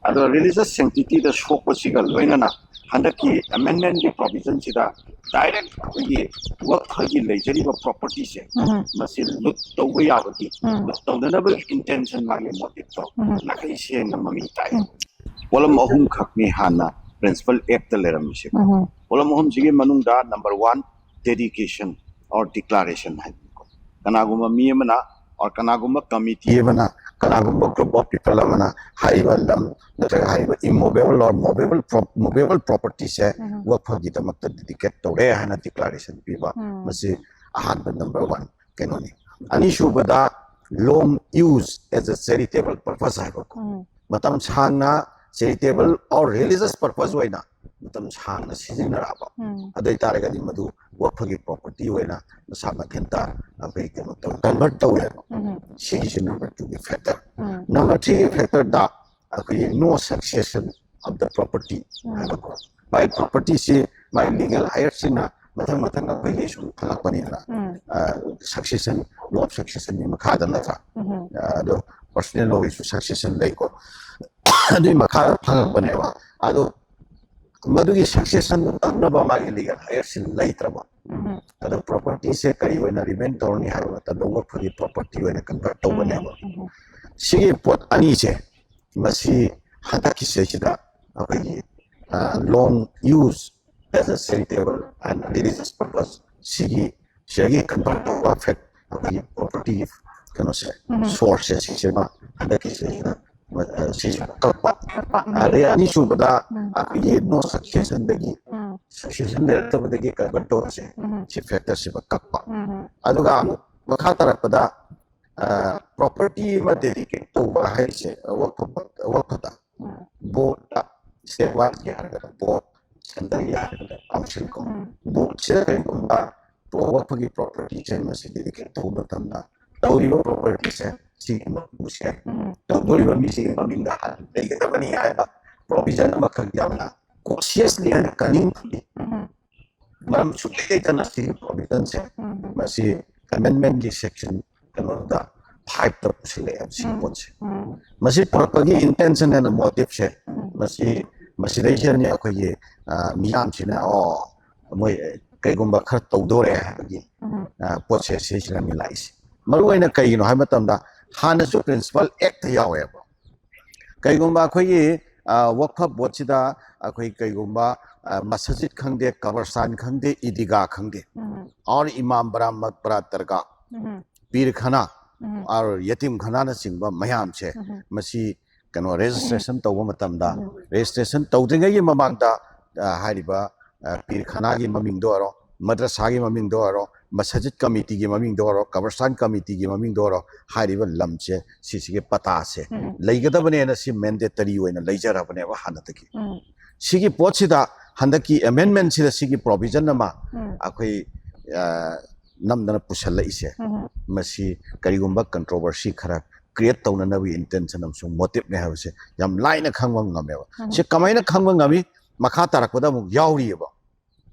ꯑꯗꯣ ꯔꯤꯂꯤꯖꯁ ꯁꯦꯡꯇꯤꯇꯤꯗ ꯁꯣꯛꯄꯁꯤꯒ ꯂꯣꯏꯅꯅ ꯍꯟꯗꯛꯀꯤ ꯑꯦꯃꯦꯟꯃꯦꯟꯒꯤ ꯄ꯭ꯔꯣꯚꯤꯖꯟꯁꯤꯗ ꯗꯥꯏꯔꯦꯛ ꯑꯩꯈꯣꯏꯒꯤ ꯋꯛꯐꯒꯤ ꯂꯩꯖꯔꯤꯕ ꯄ꯭ꯔꯣꯄꯔꯇꯤꯁꯦ ꯎꯝ. ꯃꯁꯤ ꯂꯨꯠ ꯇꯧꯕ ꯌꯥꯕꯒꯤ, ꯎꯝ. ꯂꯨꯠ ꯇꯧꯅꯅꯕꯒꯤ ꯏꯟꯇꯦꯟꯁꯟ, ꯃꯥꯒꯤ ꯃꯣꯇꯤꯞꯇꯣ ꯎꯝ. ꯅꯥꯈꯩ ꯁꯦꯡꯅ ꯃꯃꯤ ꯇꯥꯏ꯫ ꯎꯝ. ꯄꯣꯠꯂꯝ ꯑꯍꯨꯝꯈꯛꯅꯤ ꯍꯥꯟꯅ ꯄ꯭ꯔꯤꯟꯁꯤꯄꯜ ꯑꯦꯛꯇ ꯂꯩꯔꯝꯃꯤꯁꯦ꯫ ꯎꯝ. ꯄꯣꯠꯂꯝ ꯑꯍꯨꯝꯁꯤꯒꯤ ꯃꯅꯨꯡꯗ number one, dedication or declaration ꯍꯥꯏꯕꯀꯣ꯫ ꯀꯅꯥꯒꯨꯝꯕ ꯃꯤ ꯑꯃꯅ ꯑꯣꯔ ꯀꯅꯥꯒꯨꯝꯕ ꯀꯃꯤꯇꯤ ꯑꯃꯅ ꯀꯅꯥꯒꯨꯝꯕ group of people ꯑꯃꯅ ꯍꯥꯏꯔꯤꯕ ꯂꯝ ꯅꯠꯇ꯭ꯔꯒ ꯍꯥꯏꯔꯤꯕ immovable or movable pro- movable property say ꯋꯛꯐꯒꯤꯗꯃꯛꯇ dedicate ꯇꯧꯔꯦ ꯍꯥꯏꯅ declaration ꯄꯤꯕ, ꯃꯁꯤ ꯑꯍꯥꯟꯕ number one ꯀꯩꯅꯣꯅꯤ꯫ ꯑꯅꯤꯁꯨꯕꯗ, long use as a charitable purpose ꯍꯥꯏꯕꯀꯣ꯫ ꯃꯇꯝ ꯁꯥꯡꯅ charitable or religious purpose ꯑꯣꯏꯅ ꯃꯇꯝ ꯁꯥꯡꯅ ꯁꯤꯖꯤꯟꯅꯔꯛꯑꯕ, ꯑꯗꯨ ꯑꯣꯏꯇꯥꯔꯒꯗꯤ ꯃꯗꯨ ꯋꯛꯐꯒꯤ property ꯑꯣꯏꯅ ꯃꯁꯥ ꯃꯊꯟꯇ ꯑꯩꯈꯣꯏ ꯀꯩꯅꯣ ꯇꯧ convert ꯇꯧꯋꯦꯕ꯫ ꯁꯤꯒꯤꯁꯤ number two ꯒꯤ factor꯫ Number three ꯒꯤ factor ꯗ ꯑꯩꯈꯣꯏꯒꯤ no succession of the property ꯍꯥꯏꯕꯀꯣ꯫ ꯃꯥꯒꯤ property ꯁꯤ ꯃꯥꯒꯤ legal heir ꯁꯤꯡꯅ ꯃꯊꯪ ꯃꯊꯪ ꯑꯩꯈꯣꯏꯒꯤ ꯁꯨꯝ ꯐꯪꯂꯛꯄꯅꯤꯅ, succession, law of succession ꯒꯤ ꯃꯈꯥꯗ ꯅꯠꯇ꯭ꯔꯥ? ꯑꯗꯣ personal law ꯒꯤꯁꯨ succession ꯂꯩꯀꯣ꯫ ꯑꯗꯨꯒꯤ ꯃꯈꯥꯗ ꯐꯪꯂꯛꯄꯅꯦꯕ꯫ ꯑꯗꯣ ꯃꯗꯨꯒꯤ succession ꯇꯧꯅꯕ ꯃꯥꯒꯤ legal heir ꯁꯤ ꯂꯩꯇ꯭ꯔꯕ, ꯑꯗꯣ property ꯁꯦ ꯀꯔꯤ ꯑꯣꯏꯅ remain ꯇꯧꯔꯅꯤ ꯍꯥꯏꯕ ꯃꯇꯝꯗ ꯋꯛꯐꯒꯤ property ꯑꯣꯏꯅ convert ꯇꯧꯕꯅꯦꯕ꯫ ꯁꯤꯒꯤ ꯄꯣꯠ ꯑꯅꯤꯁꯦ, ꯃꯁꯤ ꯍꯟꯗꯛꯀꯤ ꯁꯤꯗꯩꯁꯤꯗ ꯑꯩꯈꯣꯏꯒꯤ long use as a charitable and religious purpose ꯁꯤꯒꯤ ꯁꯤꯗꯒꯤ convert ꯇꯧꯕ fact ꯑꯩꯈꯣꯏꯒꯤ property ꯀꯩꯅꯣꯁꯦ, source ꯁꯦ ꯁꯤꯁꯤꯃ ꯍꯟꯗꯛꯀꯤ ꯁꯤꯗꯩꯁꯤꯗ ꯁꯤꯁꯤꯃ ꯀꯛꯄ꯫ ꯑꯗꯩ ꯑꯅꯤꯁꯨꯕꯗ ꯑꯩꯈꯣꯏꯒꯤ no succession ꯗꯒꯤ, succession ꯂꯩꯔꯛꯇꯕꯗꯒꯤ convert ꯇꯧꯕꯁꯦ, ꯁꯤ factor ꯁꯤꯃ ꯀꯛꯄ꯫ ꯑꯗꯨꯒ ꯑꯃꯨꯛ ꯃꯈꯥ ꯇꯥꯔꯛꯄꯗ property ꯑꯃ dedicate ꯇꯧꯕ ꯍꯥꯏꯁꯦ ꯋꯛꯐ, ꯋꯛꯐꯗ board ꯇ, state wide ꯀꯤ ꯍꯥꯏꯔꯒꯅ board, central ꯒꯤ ꯍꯥꯏꯔꯒꯅ council ꯀꯣ꯫ Board ꯁꯤꯗ ꯀꯔꯤꯒꯨꯝꯕ ꯋꯛꯐꯒꯤ property ꯁꯦ ꯃꯁꯤ dedicate ꯇꯧꯕ ꯃꯇꯝꯗ ꯇꯧꯔꯤꯕ property ꯁꯦ ꯁꯤꯒꯤ ꯃꯄꯨꯁꯦ ꯇꯧꯗꯣꯔꯤꯕ ꯃꯤꯁꯤꯒꯤ ꯃꯃꯤꯡꯗ ꯍꯥꯟꯅ ꯂꯩꯒꯗꯕꯅꯤ ꯍꯥꯏꯕ provision ꯑꯃꯈꯛ ꯌꯥꯝꯅ cautiously ꯑꯩꯅ ꯀꯟꯅꯤꯡꯕꯒꯤ ꯃꯔꯝ ꯁꯨꯡꯂꯩ ꯂꯩꯇꯅ ꯁꯤꯒꯤ provision ꯁꯦ ꯃꯁꯤ amendment ꯀꯤ section ꯀꯩꯅꯣꯗ five ꯇ ꯄꯨꯁꯤꯜꯂꯛꯑꯦꯕ ꯁꯤꯒꯤ ꯄꯣꯠꯁꯦ꯫ ꯃꯁꯤ ꯄꯨꯔꯛꯄꯒꯤ intention and motive ꯁꯦ ꯃꯁꯤ, ꯃꯁꯤꯗꯩꯁꯤꯗꯅꯤ ꯑꯩꯈꯣꯏꯒꯤ ꯃꯤꯌꯥꯝꯁꯤꯅ ꯑꯣ ꯃꯣꯏ ꯀꯩꯒꯨꯝꯕ ꯈꯔ ꯇꯧꯗꯣꯔꯦ ꯍꯥꯏꯕꯒꯤ ꯄꯣꯠꯁꯦ ꯁꯤꯁꯤꯅꯅꯤ ꯂꯥꯛꯏꯁꯦ꯫ ꯃꯔꯨ ꯑꯣꯏꯅ ꯀꯩꯒꯤꯅꯣ ꯍꯥꯏꯕ ꯃꯇꯝꯗ ꯍꯥꯟꯅꯁꯨ principal act ꯇ ꯌꯥꯎꯋꯦꯕ꯫ ꯀꯩꯒꯨꯝꯕ ꯑꯩꯈꯣꯏꯒꯤ ꯋꯛꯐ board ꯁꯤꯗ ꯑꯩꯈꯣꯏ ꯀꯩꯒꯨꯝꯕ ꯃꯁꯖꯤꯗ ꯈꯪꯗꯦ, ꯀꯕꯔꯁꯇꯥꯟ ꯈꯪꯗꯦ, ꯏꯗꯤꯒꯥ ꯈꯪꯗꯦ, ꯑꯣꯔ ꯏꯃꯥꯝ ꯕꯔꯥ ꯃꯛꯕꯔꯥ ꯗꯔꯒꯥ, ꯄꯤꯔ ꯈꯥꯅꯥ, ꯑꯣꯔ ꯌꯦꯇꯤꯝ ꯈꯅꯥꯅꯆꯤꯡꯕ ꯃꯌꯥꯝꯁꯦ, ꯃꯁꯤ ꯀꯩꯅꯣ, ꯔꯦꯖꯤꯁꯇ꯭ꯔꯦꯁꯟ ꯇꯧꯕ ꯃꯇꯝꯗ, ꯔꯦꯖꯤꯁꯇ꯭ꯔꯦꯁꯟ ꯇꯧꯗ꯭ꯔꯤꯉꯩꯒꯤ ꯃꯃꯥꯡꯗ, ꯑ, ꯍꯥꯏꯔꯤꯕ, ꯑ, ꯄꯤꯔ ꯈꯅꯥꯒꯤ ꯃꯃꯤꯡꯗ ꯑꯣꯏꯔꯣ, ꯃꯗ꯭ꯔꯁꯥꯒꯤ ꯃꯃꯤꯡꯗ ꯑꯣꯏꯔꯣ, ꯃꯁꯖꯤꯗ ꯀꯃꯤꯇꯤꯒꯤ ꯃꯃꯤꯡꯗ ꯑꯣꯏꯔꯣ, ꯀꯕꯔꯁꯇꯥꯟ ꯀꯃꯤꯇꯤꯒꯤ ꯃꯃꯤꯡꯗ ꯑꯣꯏꯔꯣ, ꯍꯥꯏꯔꯤꯕ ꯂꯝꯁꯦ, ꯁꯤꯁꯤꯒꯤ ꯄꯇꯥꯁꯦ ꯂꯩꯒꯗꯕꯅꯦꯅ ꯁꯤ ꯃꯦꯟꯗꯦꯇꯔꯤ ꯑꯣꯏꯅ ꯂꯩꯖꯔꯕꯅꯦꯕ ꯍꯥꯟꯅꯗꯒꯤ꯫ ꯁꯤꯒꯤ ꯄꯣꯠꯁꯤꯗ, ꯍꯟꯗꯛꯀꯤ ꯑꯦꯃꯦꯟꯃꯦꯟꯁꯤꯗ ꯁꯤꯒꯤ ꯄ꯭ꯔꯣꯚꯤꯖꯟ ꯑꯃ ꯑꯩꯈꯣꯏ, ꯑ, ꯅꯝꯗꯅ ꯄꯨꯁꯜꯂꯛꯏꯁꯦ, ꯃꯁꯤ ꯀꯔꯤꯒꯨꯝꯕ ꯀꯟꯇ꯭ꯔꯣꯚꯔꯁꯤ ꯈꯔ ꯀ꯭ꯔꯤꯌꯦꯠ ꯇꯧꯅꯅꯕꯒꯤ ꯏꯟꯇꯦꯟꯁꯟ ꯑꯃꯁꯨꯡ ꯃꯣꯇꯤꯞꯅꯦ ꯍꯥꯏꯕꯁꯦ ꯌꯥꯝ ꯂꯥꯏꯅ ꯈꯪꯕ ꯉꯝꯃꯦꯕ꯫ ꯁꯤ ꯀꯃꯥꯏꯅ ꯈꯪꯕ ꯉꯝꯃꯤ? ꯃꯈꯥ ꯇꯥꯔꯛꯄꯗ ꯑꯃꯨꯛ ꯌꯥꯎꯔꯤꯑꯕ꯫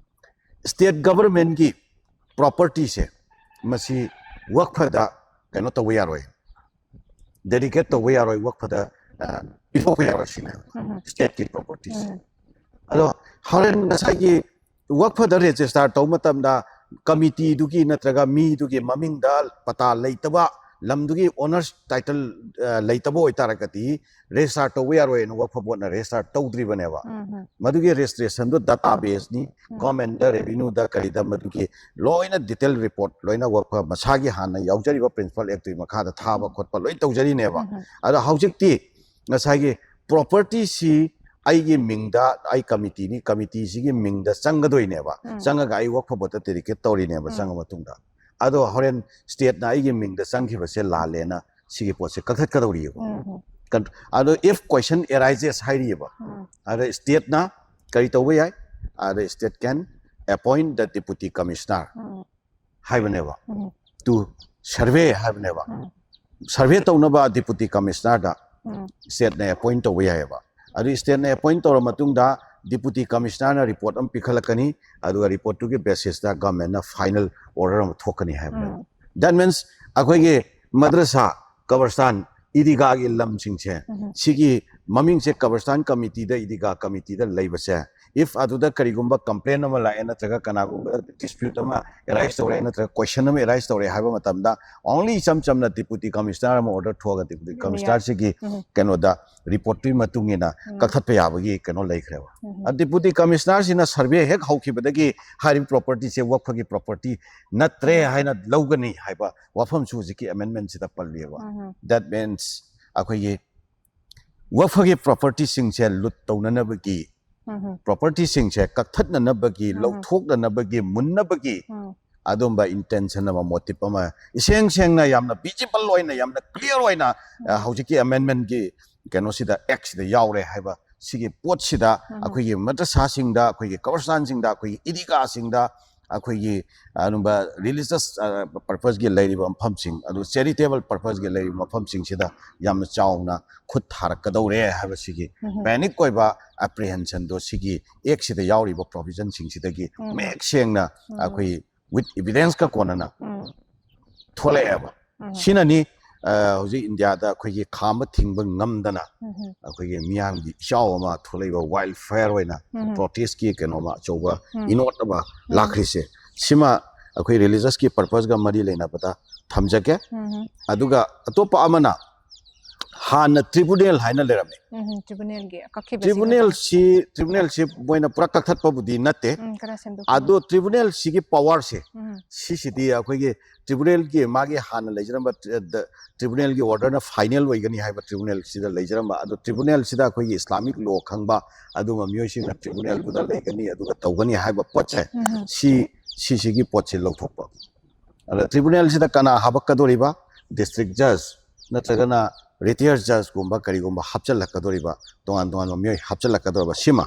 ꯁ꯭ꯇꯦꯠ ꯒꯚꯔꯟꯃꯦꯟꯠꯀꯤ ꯄ꯭ꯔꯣꯄꯔꯇꯤꯁꯦ, ꯃꯁꯤ ꯋꯛꯐꯗ ꯀꯩꯅꯣ ꯇꯧꯕ ꯌꯥꯔꯣꯏ, ꯗꯦꯗꯤꯀꯦꯠ ꯇꯧꯕ ꯌꯥꯔꯣꯏ, ꯋꯛꯐꯗ, ꯑ, ꯄꯤꯊꯣꯛꯄ ꯌꯥꯔꯣꯏ ꯁꯤꯅꯦꯕ ꯁ꯭ꯇꯦꯠꯀꯤ ꯄ꯭ꯔꯣꯄꯔꯇꯤꯁꯦ꯫ ꯑꯗꯣ ꯍꯣꯔꯦꯟ ꯉꯁꯥꯏꯒꯤ ꯋꯛꯐꯗ ꯔꯦꯖꯤꯁꯇꯥꯔ ꯇꯧꯕ ꯃꯇꯝꯗ ꯀꯃꯤꯇꯤꯗꯨꯒꯤ ꯅꯠꯇ꯭ꯔꯒ ꯃꯤꯗꯨꯒꯤ ꯃꯃꯤꯡꯗ ꯄꯇꯥ ꯂꯩꯇꯕ, ꯂꯝꯗꯨꯒꯤ ꯑꯣꯅꯔꯁ ꯇꯥꯏꯇꯜ, ꯑ, ꯂꯩꯇꯕ ꯑꯣꯏꯇꯥꯔꯒꯗꯤ ꯔꯦꯖꯤꯁꯇꯥꯔ ꯇꯧꯕ ꯌꯥꯔꯣꯏꯅ ꯋꯛꯐ ꯕꯣꯔꯗꯅ ꯔꯦꯖꯤꯁꯇꯥꯔ ꯇꯧꯗ꯭ꯔꯤꯕꯅꯦꯕ꯫ ꯃꯗꯨꯒꯤ ꯔꯦꯖꯤꯁꯇ꯭ꯔꯦꯁꯟꯗꯨ ꯗꯇꯥ ꯕꯦꯁꯅꯤ, ꯒꯣꯔꯃꯦꯟꯗ, ꯔꯦꯚꯤꯅ꯭ꯌꯨꯗ, ꯀꯔꯤꯗ, ꯃꯗꯨꯒꯤ ꯂꯣꯏꯅ ꯗꯤꯇꯦꯜ ꯔꯤꯄꯣꯔꯠ ꯂꯣꯏꯅ ꯋꯛꯐ ꯃꯁꯥꯒꯤ ꯍꯥꯟꯅ ꯌꯥꯎꯖꯔꯤꯕ ꯄ꯭ꯔꯤꯟꯁꯤꯄꯥꯜ ꯑꯦꯛꯇꯨꯒꯤ ꯃꯈꯥꯗ ꯊꯥꯕ ꯈꯣꯠꯄ ꯂꯣꯏ ꯇꯧꯖꯔꯤꯅꯦꯕ꯫ ꯑꯗꯣ ꯍꯧꯖꯤꯛꯇꯤ ꯉꯁꯥꯏꯒꯤ ꯄ꯭ꯔꯣꯄꯔꯇꯤꯁꯤ ꯑꯩꯒꯤ ꯃꯤꯡꯗ, ꯑꯩ ꯀꯃꯤꯇꯤꯅꯤ, ꯀꯃꯤꯇꯤꯁꯤꯒꯤ ꯃꯤꯡꯗ ꯆꯪꯒꯗꯣꯏꯅꯦꯕ꯫ ꯆꯪꯉꯒ ꯑꯩ ꯋꯛꯐ ꯕꯣꯔꯗꯇ ꯗꯦꯗꯤꯀꯦꯠ ꯇꯧꯔꯤꯅꯦꯕ꯫ ꯆꯪꯉ ꯃꯇꯨꯡꯗ, ꯑꯗꯣ ꯍꯣꯔꯦꯟ ꯁ꯭ꯇꯦꯠꯅ ꯑꯩꯒꯤ ꯃꯤꯡꯗ ꯆꯪꯈꯤꯕꯁꯦ ꯂꯥꯜꯂꯦꯅ ꯁꯤꯒꯤ ꯄꯣꯠꯁꯦ ꯀꯛꯊꯠꯀꯗꯧꯔꯤꯑꯕ꯫ ꯀꯟ-, ꯑꯗꯣ if question arises ꯍꯥꯏꯔꯤꯑꯕ, ꯑꯗ ꯁ꯭ꯇꯦꯠꯅ ꯀꯔꯤ ꯇꯧꯕ ꯌꯥꯏ? ꯑꯗ state can appoint the deputy commissioner ꯍꯥꯏꯕꯅꯦꯕ, to survey ꯍꯥꯏꯕꯅꯦꯕ꯫ ꯁꯔꯚꯦ ꯇꯧꯅꯕ ꯗꯤꯄꯨꯇꯤ ꯀꯃꯤꯁꯅꯔꯗ ꯁ꯭ꯇꯦꯠꯅ ꯑꯦꯄꯣꯏꯟ ꯇꯧꯕ ꯌꯥꯏꯑꯕ꯫ ꯑꯗꯨ ꯁ꯭ꯇꯦꯠꯅ ꯑꯦꯄꯣꯏꯟ ꯇꯧꯔ ꯃꯇꯨꯡꯗ ꯗꯤꯄꯨꯇꯤ ꯀꯃꯤꯁꯅꯔꯅ ꯔꯤꯄꯣꯔꯠ ꯑꯃ ꯄꯤꯈꯠꯂꯛꯀꯅꯤ, ꯑꯗꯨꯒ ꯔꯤꯄꯣꯔꯠꯇꯨꯒꯤ ꯕꯦꯁꯤꯁꯇ ꯒꯚꯔꯟꯃꯦꯟꯠꯅ ꯐꯥꯏꯅꯦꯜ ꯑꯣꯔꯗꯔ ꯑꯃ ꯊꯣꯛꯀꯅꯤ ꯍꯥꯏꯕꯅꯦꯕ꯫ That means ꯑꯩꯈꯣꯏꯒꯤ ꯃꯗ꯭ꯔꯁꯥ, ꯀꯕꯔꯁꯇꯥꯟ, ꯏꯗꯤꯒꯥꯒꯤ ꯂꯝꯁꯤꯡꯁꯦ, ꯁꯤꯒꯤ ꯃꯃꯤꯡꯁꯦ ꯀꯕꯔꯁꯇꯥꯟ ꯀꯃꯤꯇꯤꯗ, ꯏꯗꯤꯒꯥ ꯀꯃꯤꯇꯤꯗ ꯂꯩꯕꯁꯦ, If ꯑꯗꯨꯗ ꯀꯔꯤꯒꯨꯝꯕ complaint ꯑꯃ ꯂꯥꯛꯑꯦ, ꯅꯠꯇ꯭ꯔꯒ ꯀꯅꯥꯒꯨꯝꯕ dispute ꯑꯃ arise ꯇꯧꯔꯦ, ꯅꯠꯇ꯭ꯔꯒ question ꯑꯃ arise ꯇꯧꯔꯦ ꯍꯥꯏꯕ ꯃꯇꯝꯗ, only ꯏꯆꯝ ꯆꯝꯅ deputy commissioner ꯑꯃ order ꯊꯣꯛꯑꯒ deputy commissioner ꯁꯤꯒꯤ ꯀꯩꯅꯣꯗ report ꯇꯨꯒꯤ ꯃꯇꯨꯡ ꯏꯟꯅ ꯀꯛꯊꯠꯄ ꯌꯥꯕꯒꯤ ꯀꯩꯅꯣ ꯂꯩꯈ꯭ꯔꯦꯕ꯫ ꯑ, deputy commissioner ꯁꯤꯅ survey ꯍꯦꯛ ꯍꯧꯈꯤꯕꯗꯒꯤ ꯍꯥꯏꯔꯤꯕ property ꯁꯦ ꯋꯛꯐꯒꯤ property ꯅꯠꯇ꯭ꯔꯦ ꯍꯥꯏꯅ ꯂꯧꯒꯅꯤ ꯍꯥꯏꯕ ꯋꯥꯐꯝꯁꯨ ꯍꯧꯖꯤꯛꯀꯤ amendment ꯁꯤꯗ ꯄꯜꯂꯤꯕ꯫ That means ꯑꯩꯈꯣꯏꯒꯤ ꯋꯛꯐꯒꯤ property ꯁꯤꯡꯁꯦ loot ꯇꯧꯅꯅꯕꯒꯤ, property ꯁꯤꯡꯁꯦ ꯀꯛꯊꯠꯅꯅꯕꯒꯤ, ꯂꯧꯊꯣꯛꯅꯅꯕꯒꯤ, ꯃꯨꯟꯅꯕꯒꯤ ꯑꯗꯨꯝꯕ intention ꯑꯃ, motive ꯑꯃ ꯏꯁꯦꯡ ꯁꯦꯡꯅ, ꯌꯥꯝꯅ visible ꯑꯣꯏꯅ, ꯌꯥꯝꯅ clear ꯑꯣꯏꯅ, ꯑ, ꯍꯧꯖꯤꯛꯀꯤ amendment ꯀꯤ ꯀꯩꯅꯣꯁꯤꯗ, act ꯁꯤꯗ ꯌꯥꯎꯔꯦ ꯍꯥꯏꯕ ꯁꯤꯒꯤ ꯄꯣꯠꯁꯤꯗ ꯑꯩꯈꯣꯏꯒꯤ ꯃꯗ꯭ꯔꯁꯥꯁꯤꯡꯗ, ꯑꯩꯈꯣꯏꯒꯤ ꯀꯕꯔꯁꯇꯥꯟꯁꯤꯡꯗ, ꯑꯩꯈꯣꯏꯒꯤ ꯏꯗꯤꯒꯥꯁꯤꯡꯗ, ꯑꯩꯈꯣꯏꯒꯤ ꯑꯗꯨꯝꯕ religious, ꯑ, purpose ꯀꯤ ꯂꯩꯔꯤꯕ ꯃꯐꯝꯁꯤꯡ, ꯑꯗꯨ charitable purpose ꯀꯤ ꯂꯩꯔꯤꯕ ꯃꯐꯝꯁꯤꯡꯁꯤꯗ ꯌꯥꯝꯅ ꯆꯥꯎꯅ ꯈꯨꯠ ꯊꯥꯔꯛꯀꯗꯧꯔꯦ ꯍꯥꯏꯕ ꯁꯤꯒꯤ panic ꯑꯣꯏꯕ apprehension ꯗꯣ ꯁꯤꯒꯤ act ꯁꯤꯗ ꯌꯥꯎꯔꯤꯕ provision ꯁꯤꯡꯁꯤꯗꯒꯤ ꯃꯌꯦꯛ ꯁꯦꯡꯅ ꯑꯩꯈꯣꯏ with evidence ꯀ ꯀꯣꯟꯅꯅ ꯊꯣꯛꯂꯛꯑꯦꯕ꯫ ꯁꯤꯅꯅꯤ, ꯑ, ꯍꯧꯖꯤꯛ ꯏꯟꯗꯤꯌꯥꯗ ꯑꯩꯈꯣꯏꯒꯤ ꯈꯥꯝꯕ ꯊꯤꯡꯕ ꯉꯝꯗꯅ ꯑꯩꯈꯣꯏꯒꯤ ꯃꯤꯌꯥꯝꯒꯤ ꯏꯆꯥꯎ ꯑꯃ ꯊꯣꯛꯂꯛꯏꯕ, wild fire ꯑꯣꯏꯅ protest ꯀꯤ ꯀꯩꯅꯣ ꯑꯃ, ꯑꯆꯧꯕ ꯏꯅꯣꯠ ꯑꯃ ꯂꯥꯛꯈ꯭ꯔꯤꯁꯦ꯫ ꯁꯤꯃ ꯑꯩꯈꯣꯏ religious ꯀꯤ purpose ꯀ ꯃꯔꯤ ꯂꯩꯅꯕꯗ ꯊꯝꯖꯒꯦ꯫ ꯑꯗꯨꯒ ꯑꯇꯣꯞꯄ ꯑꯃꯅ, ꯍꯥꯟꯅ tribunal ꯍꯥꯏꯅ ꯂꯩꯔꯝꯃꯤ꯫ ꯎꯝ, tribunal ꯒꯤ ꯑꯀꯛꯈꯤꯕ Tribunal ꯁꯤ, tribunal ꯁꯤ ꯃꯣꯏꯅ ꯄꯨꯔꯥ ꯀꯛꯊꯠꯄꯕꯨꯗꯤ ꯅꯠꯇꯦ꯫ ꯎꯝ, ꯈꯔ ꯁꯦꯝꯗꯣꯛ ꯑꯗꯣ tribunal ꯁꯤꯒꯤ power ꯁꯦ, ꯎꯝ, ꯁꯤꯁꯤꯗꯤ ꯑꯩꯈꯣꯏꯒꯤ tribunal ꯒꯤ ꯃꯥꯒꯤ ꯍꯥꯟꯅ ꯂꯩꯖꯔꯝꯕ, ꯑ, ꯗ-, tribunal ꯒꯤ order ꯅ final ꯑꯣꯏꯒꯅꯤ ꯍꯥꯏꯕ tribunal ꯁꯤꯗ ꯂꯩꯖꯔꯝꯕ, ꯑꯗꯣ tribunal ꯁꯤꯗ ꯑꯩꯈꯣꯏꯒꯤ Islamic law ꯈꯪꯕ ꯑꯗꯨꯒꯨꯝꯕ ꯃꯤꯑꯣꯏꯁꯤꯡꯅ tribunal ꯗꯨꯗ ꯂꯩꯒꯅꯤ, ꯑꯗꯨꯒ ꯇꯧꯒꯅꯤ ꯍꯥꯏꯕ ꯄꯣꯠꯁꯦ, ꯎꯝ, ꯁꯤ, ꯁꯤꯁꯤꯒꯤ ꯄꯣꯠꯁꯦ ꯂꯧꯊꯣꯛꯄ꯫ ꯑꯗ tribunal ꯁꯤꯗ ꯀꯅꯥ ꯍꯥꯄꯛꯀꯗꯧꯔꯤꯕ? District judge ꯅꯠꯇ꯭ꯔꯒꯅ retired judge ꯀꯨꯝꯕ ꯀꯔꯤꯒꯨꯝꯕ ꯍꯥꯞꯆꯤꯜꯂꯛꯀꯗꯧꯔꯤꯕ, ꯇꯣꯉꯥꯟ ꯇꯣꯉꯥꯟꯕ ꯃꯤꯑꯣꯏ ꯍꯥꯞꯆꯤꯜꯂꯛꯀꯗꯧꯔꯤꯕ, ꯁꯤꯃ꯫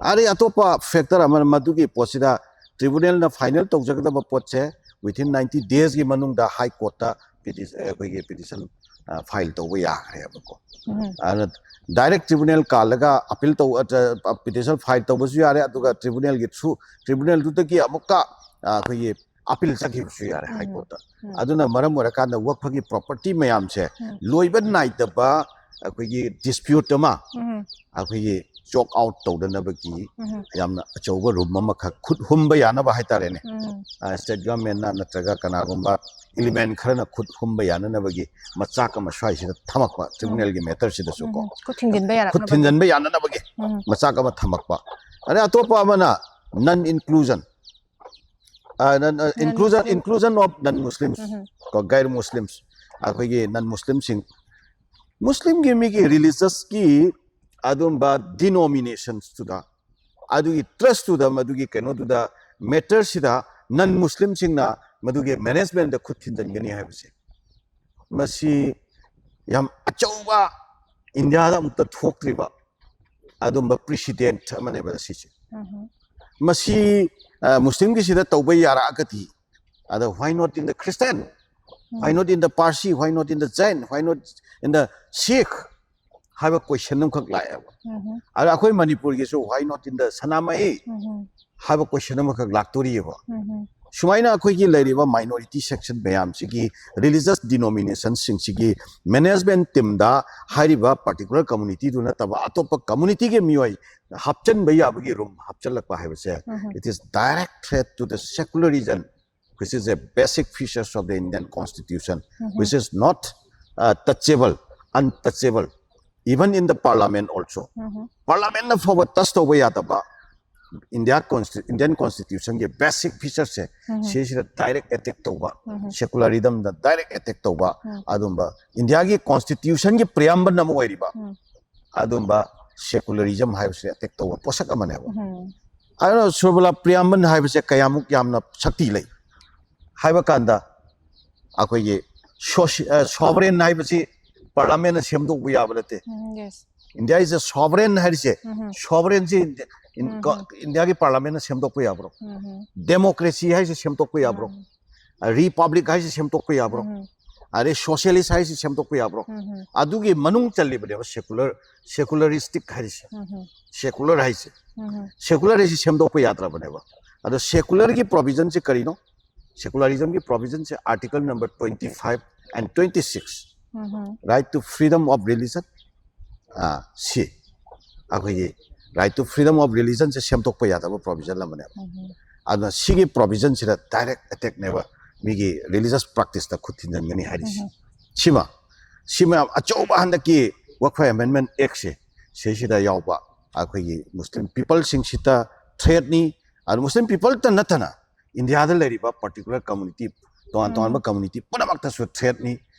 ꯑꯗꯩ ꯑꯇꯣꯞꯄ factor ꯑꯃꯅ, ꯃꯗꯨꯒꯤ ꯄꯣꯠꯁꯤꯗ tribunal ꯅ final ꯇꯧꯖꯒꯗꯕ ꯄꯣꯠꯁꯦ within ninety days ꯀꯤ ꯃꯅꯨꯡꯗ High Court ꯇ peti-, ꯑꯩꯈꯣꯏꯒꯤ petition, ꯑ, file ꯇꯧꯕ ꯌꯥꯈ꯭ꯔꯦꯕꯀꯣ꯫ ꯎꯝ, ꯑꯗꯨꯅ direct tribunal ꯀꯥꯜꯂꯒ appeal ꯇꯧ-, ꯑ, petition file ꯇꯧꯕꯁꯨ ꯌꯥꯔꯦ, ꯑꯗꯨꯒ tribunal ꯒꯤ through, tribunal ꯗꯨꯗꯒꯤ ꯑꯃꯨꯛꯀ, ꯑ, ꯑꯩꯈꯣꯏꯒꯤ appeal ꯆꯠꯈꯤꯕꯁꯨ ꯌꯥꯔꯦ High Court ꯇ꯫ ꯎꯝ, ꯑꯗꯨꯅ ꯃꯔꯝ ꯑꯣꯏꯔꯀꯥꯟꯗ ꯋꯛꯐꯒꯤ property ꯃꯌꯥꯝꯁꯦ ꯎꯝ, ꯂꯣꯏꯕ ꯅꯥꯏꯗꯕ ꯑꯩꯈꯣꯏꯒꯤ dispute ꯑꯃ ꯎꯝ, ꯑꯩꯈꯣꯏꯒꯤ ꯆꯣꯛ ꯑꯥꯎꯠ ꯇꯧꯗꯅꯕꯒꯤ ꯎꯝ ꯌꯥꯝꯅ ꯑꯆꯧꯕ ꯔꯨꯝ ꯑꯃꯈꯛ ꯈꯨꯠ ꯍꯨꯝꯕ ꯌꯥꯅꯕ ꯍꯥꯏꯇꯥꯔꯦꯅꯦ꯫ ꯎꯝ ꯁ꯭ꯇꯦꯠ ꯒꯚꯔꯟꯃꯦꯟꯠꯅ ꯅꯠꯇ꯭ꯔꯒ ꯀꯅꯥꯒꯨꯝꯕ ꯏꯂꯤꯃꯦꯟ ꯈꯔꯅ ꯈꯨꯠ ꯍꯨꯝꯕ ꯌꯥꯅꯅꯕꯒꯤ ꯃꯆꯥꯛ ꯑꯃ ꯁ꯭ꯋꯥꯏꯁꯤꯗ ꯊꯝꯃꯛꯄ, ꯇ꯭ꯔꯤꯕꯨꯅꯦꯜꯒꯤ ꯃꯦꯇꯔꯁꯤꯗꯁꯨ ꯀꯣ ꯎꯝ ꯈꯨꯠ ꯊꯤꯡꯖꯤꯟꯕ ꯈꯨꯠ ꯌꯥꯔꯛꯅꯕ ꯊꯤꯟꯖꯤꯟꯕ ꯌꯥꯅꯅꯕꯒꯤ ꯎꯝ ꯃꯆꯥꯛ ꯑꯃ ꯊꯝꯃꯛꯄ꯫ ꯑꯗꯩ ꯑꯇꯣꯞꯄ ꯑꯃꯅ non inclusion, inclusion Muslim. inclusion of non Muslims, um ꯀꯣ, ꯒꯩꯔ ꯃꯨꯁꯂꯤꯝꯁ, ꯑꯩꯈꯣꯏꯒꯤ ꯅꯟ ꯃꯨꯁꯂꯤꯝꯁꯤꯡ, ꯃꯨꯁꯂꯤꯝꯒꯤ ꯃꯤꯒꯤ ꯔꯤꯂꯤꯖꯁꯀꯤ ꯑꯗꯨꯝꯕ ꯗꯤꯅꯣꯃꯤꯅꯦꯁꯟꯁꯇꯨꯗ, ꯑꯗꯨꯒꯤ ꯇ꯭ꯔꯁꯇꯨꯗ, ꯃꯗꯨꯒꯤ ꯀꯩꯅꯣꯗꯨꯗ, ꯃꯦꯇꯔꯁꯤꯗ ꯅꯟ ꯃꯨꯁꯂꯤꯝꯁꯤꯡꯅ ꯃꯗꯨꯒꯤ ꯃꯦꯅꯦꯖꯃꯦꯟꯗ ꯈꯨꯠ ꯊꯤꯟꯖꯤꯟꯒꯅꯤ ꯍꯥꯏꯕꯁꯦ, ꯃꯁꯤ ꯌꯥꯝ ꯑꯆꯧꯕ, ꯏꯟꯗꯤꯌꯥꯗ ꯑꯃꯨꯛꯇ ꯊꯣꯛꯇ꯭ꯔꯤꯕ ꯑꯗꯨꯝꯕ ꯄ꯭ꯔꯤꯁꯤꯗꯦꯟꯠ ꯑꯃꯅꯦꯕ ꯁꯤꯁꯦ꯫ ꯎꯝ ꯃꯁꯤ ꯑ, ꯃꯨꯁꯂꯤꯝꯒꯤꯁꯤꯗ ꯇꯧꯕ ꯌꯥꯔꯛꯑꯒꯗꯤ, ꯑꯗ why not in the Christian, why not in the Parsi, why not in the Jain, why not in the Sikh ꯍꯥꯏꯕ ꯀꯣꯏꯁꯟ ꯑꯃꯈꯛ ꯂꯥꯛꯑꯦꯕ꯫ ꯎꯝ ꯑꯗ ꯑꯩꯈꯣꯏ ꯃꯅꯤꯄꯨꯔꯒꯤꯁꯨ why not in the ꯁꯅꯥꯃꯍꯤ ꯎꯝ ꯍꯥꯏꯕ ꯀꯣꯏꯁꯟ ꯑꯃꯈꯛ ꯂꯥꯛꯇꯣꯔꯤꯑꯕ꯫ ꯎꯝ ꯁꯨꯃꯥꯏꯅ ꯑꯩꯈꯣꯏꯒꯤ ꯂꯩꯔꯤꯕ ꯃꯥꯏꯅꯣꯔꯤꯇꯤ ꯁꯦꯛꯁꯟ ꯃꯌꯥꯝꯁꯤꯒꯤ, ꯔꯤꯂꯤꯖꯁ ꯗꯤꯅꯣꯃꯤꯅꯦꯁꯟꯁꯤꯡꯁꯤꯒꯤ ꯃꯦꯅꯦꯖꯃꯦꯟ ꯇꯤꯝꯗ ꯍꯥꯏꯔꯤꯕ ꯄꯥꯔꯇꯤꯀꯨꯂꯔ ꯀꯝꯃꯨꯅꯤꯇꯤꯗꯨ ꯅꯠꯇꯕ ꯑꯇꯣꯞꯄ ꯀꯝꯃꯨꯅꯤꯇꯤꯒꯤ ꯃꯤꯑꯣꯏ ꯍꯥꯞꯆꯤꯟꯕ ꯌꯥꯕꯒꯤ ꯔꯨꯝ ꯍꯥꯞꯆꯤꯜꯂꯛꯄ ꯍꯥꯏꯕꯁꯦ, ꯎꯝ it is direct threat to the secularism, which is a basic features of the Indian Constitution, um which is not uh, touchable, untouchable, even in the Parliament also. ꯎꯝ ꯄꯥꯔꯂꯥꯃꯦꯟꯠꯅ ꯐꯥꯎꯕ ꯇꯆ ꯇꯧꯕ ꯌꯥꯗꯕ ꯏꯟꯗꯤꯌꯥ ꯀꯣꯟꯁꯇꯤ ꯏꯟꯗꯤꯌꯟ ꯀꯣꯟꯁꯇꯤꯇ꯭ꯌꯨꯁꯟꯒꯤ ꯕꯦꯁꯤꯛ ꯐꯤꯆꯔꯁꯦ, ꯎꯝ ꯁꯤꯁꯤꯗ ꯗꯥꯏꯔꯦꯛ ꯑꯦꯇꯦꯛ ꯇꯧꯕ, ꯎꯝ ꯁꯦꯀꯨꯂꯔꯤꯖꯝꯗ ꯗꯥꯏꯔꯦꯛ ꯑꯦꯇꯦꯛ ꯇꯧꯕ, ꯎꯝ ꯑꯗꯨꯝꯕ ꯏꯟꯗꯤꯌꯥꯒꯤ ꯀꯣꯟꯁꯇꯤꯇ꯭ꯌꯨꯁꯟꯒꯤ ꯄ꯭ꯔꯤꯌꯥꯝꯕꯜ ꯑꯃ ꯑꯣꯏꯔꯤꯕ ꯎꯝ ꯑꯗꯨꯝꯕ ꯁꯦꯀꯨꯂꯔꯤꯖꯝ ꯍꯥꯏꯕꯁꯦ ꯑꯦꯇꯦꯛ ꯇꯧꯕ ꯄꯣꯠꯁꯛ ꯑꯃꯅꯦꯕ꯫ ꯎꯝ ꯑꯗꯨꯅ ꯁꯨꯔꯕꯂꯥ, ꯄ꯭ꯔꯤꯌꯥꯝꯕꯜ ꯍꯥꯏꯕꯁꯦ ꯀꯌꯥꯃꯨꯛ ꯌꯥꯝꯅ ꯁꯛꯇꯤ ꯂꯩ ꯍꯥꯏꯕ ꯀꯥꯟꯗ, ꯑꯩꯈꯣꯏꯒꯤ ꯁꯣꯚꯔꯦꯟ ꯍꯥꯏꯕꯁꯤ ꯄꯥꯔꯂꯥꯃꯦꯟꯅ ꯁꯦꯝꯗꯣꯛꯄ ꯌꯥꯕ ꯅꯠꯇꯦ꯫ ꯎꯝ yes India is a sovereign ꯍꯥꯏꯔꯤꯁꯦ, ꯎꯝ ꯁꯣꯚꯔꯦꯟꯁꯤ ꯎꯝ ꯏꯟꯗꯤꯌꯥꯒꯤ ꯄꯥꯔꯂꯥꯃꯦꯟꯅ ꯁꯦꯝꯗꯣꯛꯄ ꯌꯥꯕ꯭ꯔꯣ? ꯎꯝ ꯗꯦꯃꯣꯀ꯭ꯔꯦꯁꯤ ꯍꯥꯏꯁꯦ ꯁꯦꯝꯗꯣꯛꯄ ꯌꯥꯕ꯭ꯔꯣ? ꯔꯤꯄꯕ꯭ꯂꯤꯛ ꯍꯥꯏꯁꯦ ꯁꯦꯝꯗꯣꯛꯄ ꯌꯥꯕ꯭ꯔꯣ? ꯎꯝ ꯑꯗꯩ ꯁꯣꯁꯤꯌꯦꯂꯤꯁ ꯍꯥꯏꯁꯦ ꯁꯦꯝꯗꯣꯛꯄ ꯌꯥꯕ꯭ꯔꯣ? ꯎꯝ ꯑꯗꯨꯒꯤ ꯃꯅꯨꯡ ꯆꯜꯂꯤꯕꯅꯦꯕ ꯁꯦꯀꯨꯂꯔ, ꯁꯦꯀꯨꯂꯔꯤꯁꯇꯤꯛ ꯍꯥꯏꯔꯤꯁꯦ꯫ ꯎꯝ ꯁꯦꯀꯨꯂꯔ ꯍꯥꯏꯁꯦ, ꯎꯝ ꯁꯦꯀꯨꯂꯔ ꯍꯥꯏꯁꯦ ꯁꯦꯝꯗꯣꯛꯄ ꯌꯥꯗ꯭ꯔꯕꯅꯦꯕ꯫ ꯑꯗꯣ ꯁꯦꯀꯨꯂꯔꯒꯤ ꯄ꯭ꯔꯣꯕꯤꯖꯟꯁꯦ ꯀꯔꯤꯅꯣ? ꯁꯦꯀꯨꯂꯔꯤꯖꯝꯒꯤ ꯄ꯭ꯔꯣꯕꯤꯖꯟꯁꯦ article number twenty five and twenty six, um right to freedom of religion, ꯑꯥ, ꯁꯤ, ꯑꯩꯈꯣꯏꯒꯤ right to freedom of religionꯁꯦ ꯁꯦꯝꯗꯣꯛꯄ ꯌꯥꯗꯕ provision ꯑꯃꯅꯦꯕ꯫ ꯑꯗꯨꯅ ꯁꯤꯒꯤ provisionꯁꯤꯗ direct attackꯅꯦꯕ ꯃꯤꯒꯤ religious practiceꯇ ꯈꯨꯠ ꯊꯤꯟꯖꯤꯟꯒꯅꯤ ꯍꯥꯏꯔꯤꯁꯦ꯫ ꯁꯤꯃ ꯁꯤꯃ ꯌꯥꯝ ꯑꯆꯧꯕ ꯍꯟꯗꯛꯀꯤ Waqf Amendment Actꯁꯦ, ꯁꯤꯁꯤꯗ ꯌꯥꯎꯕ ꯑꯩꯈꯣꯏꯒꯤ Muslim peopleꯁꯤꯡꯁꯤꯗ threatꯅꯤ꯫ ꯑꯗꯨ Muslim peopleꯇ ꯅꯠꯇꯅ ꯏꯟꯗꯤꯌꯥꯗ ꯂꯩꯔꯤꯕ particular community, ꯇꯣꯉꯥꯟ ꯇꯣꯉꯥꯟꯕ community ꯄꯨꯝꯅꯃꯛꯇꯁꯨ threatꯅꯤ꯫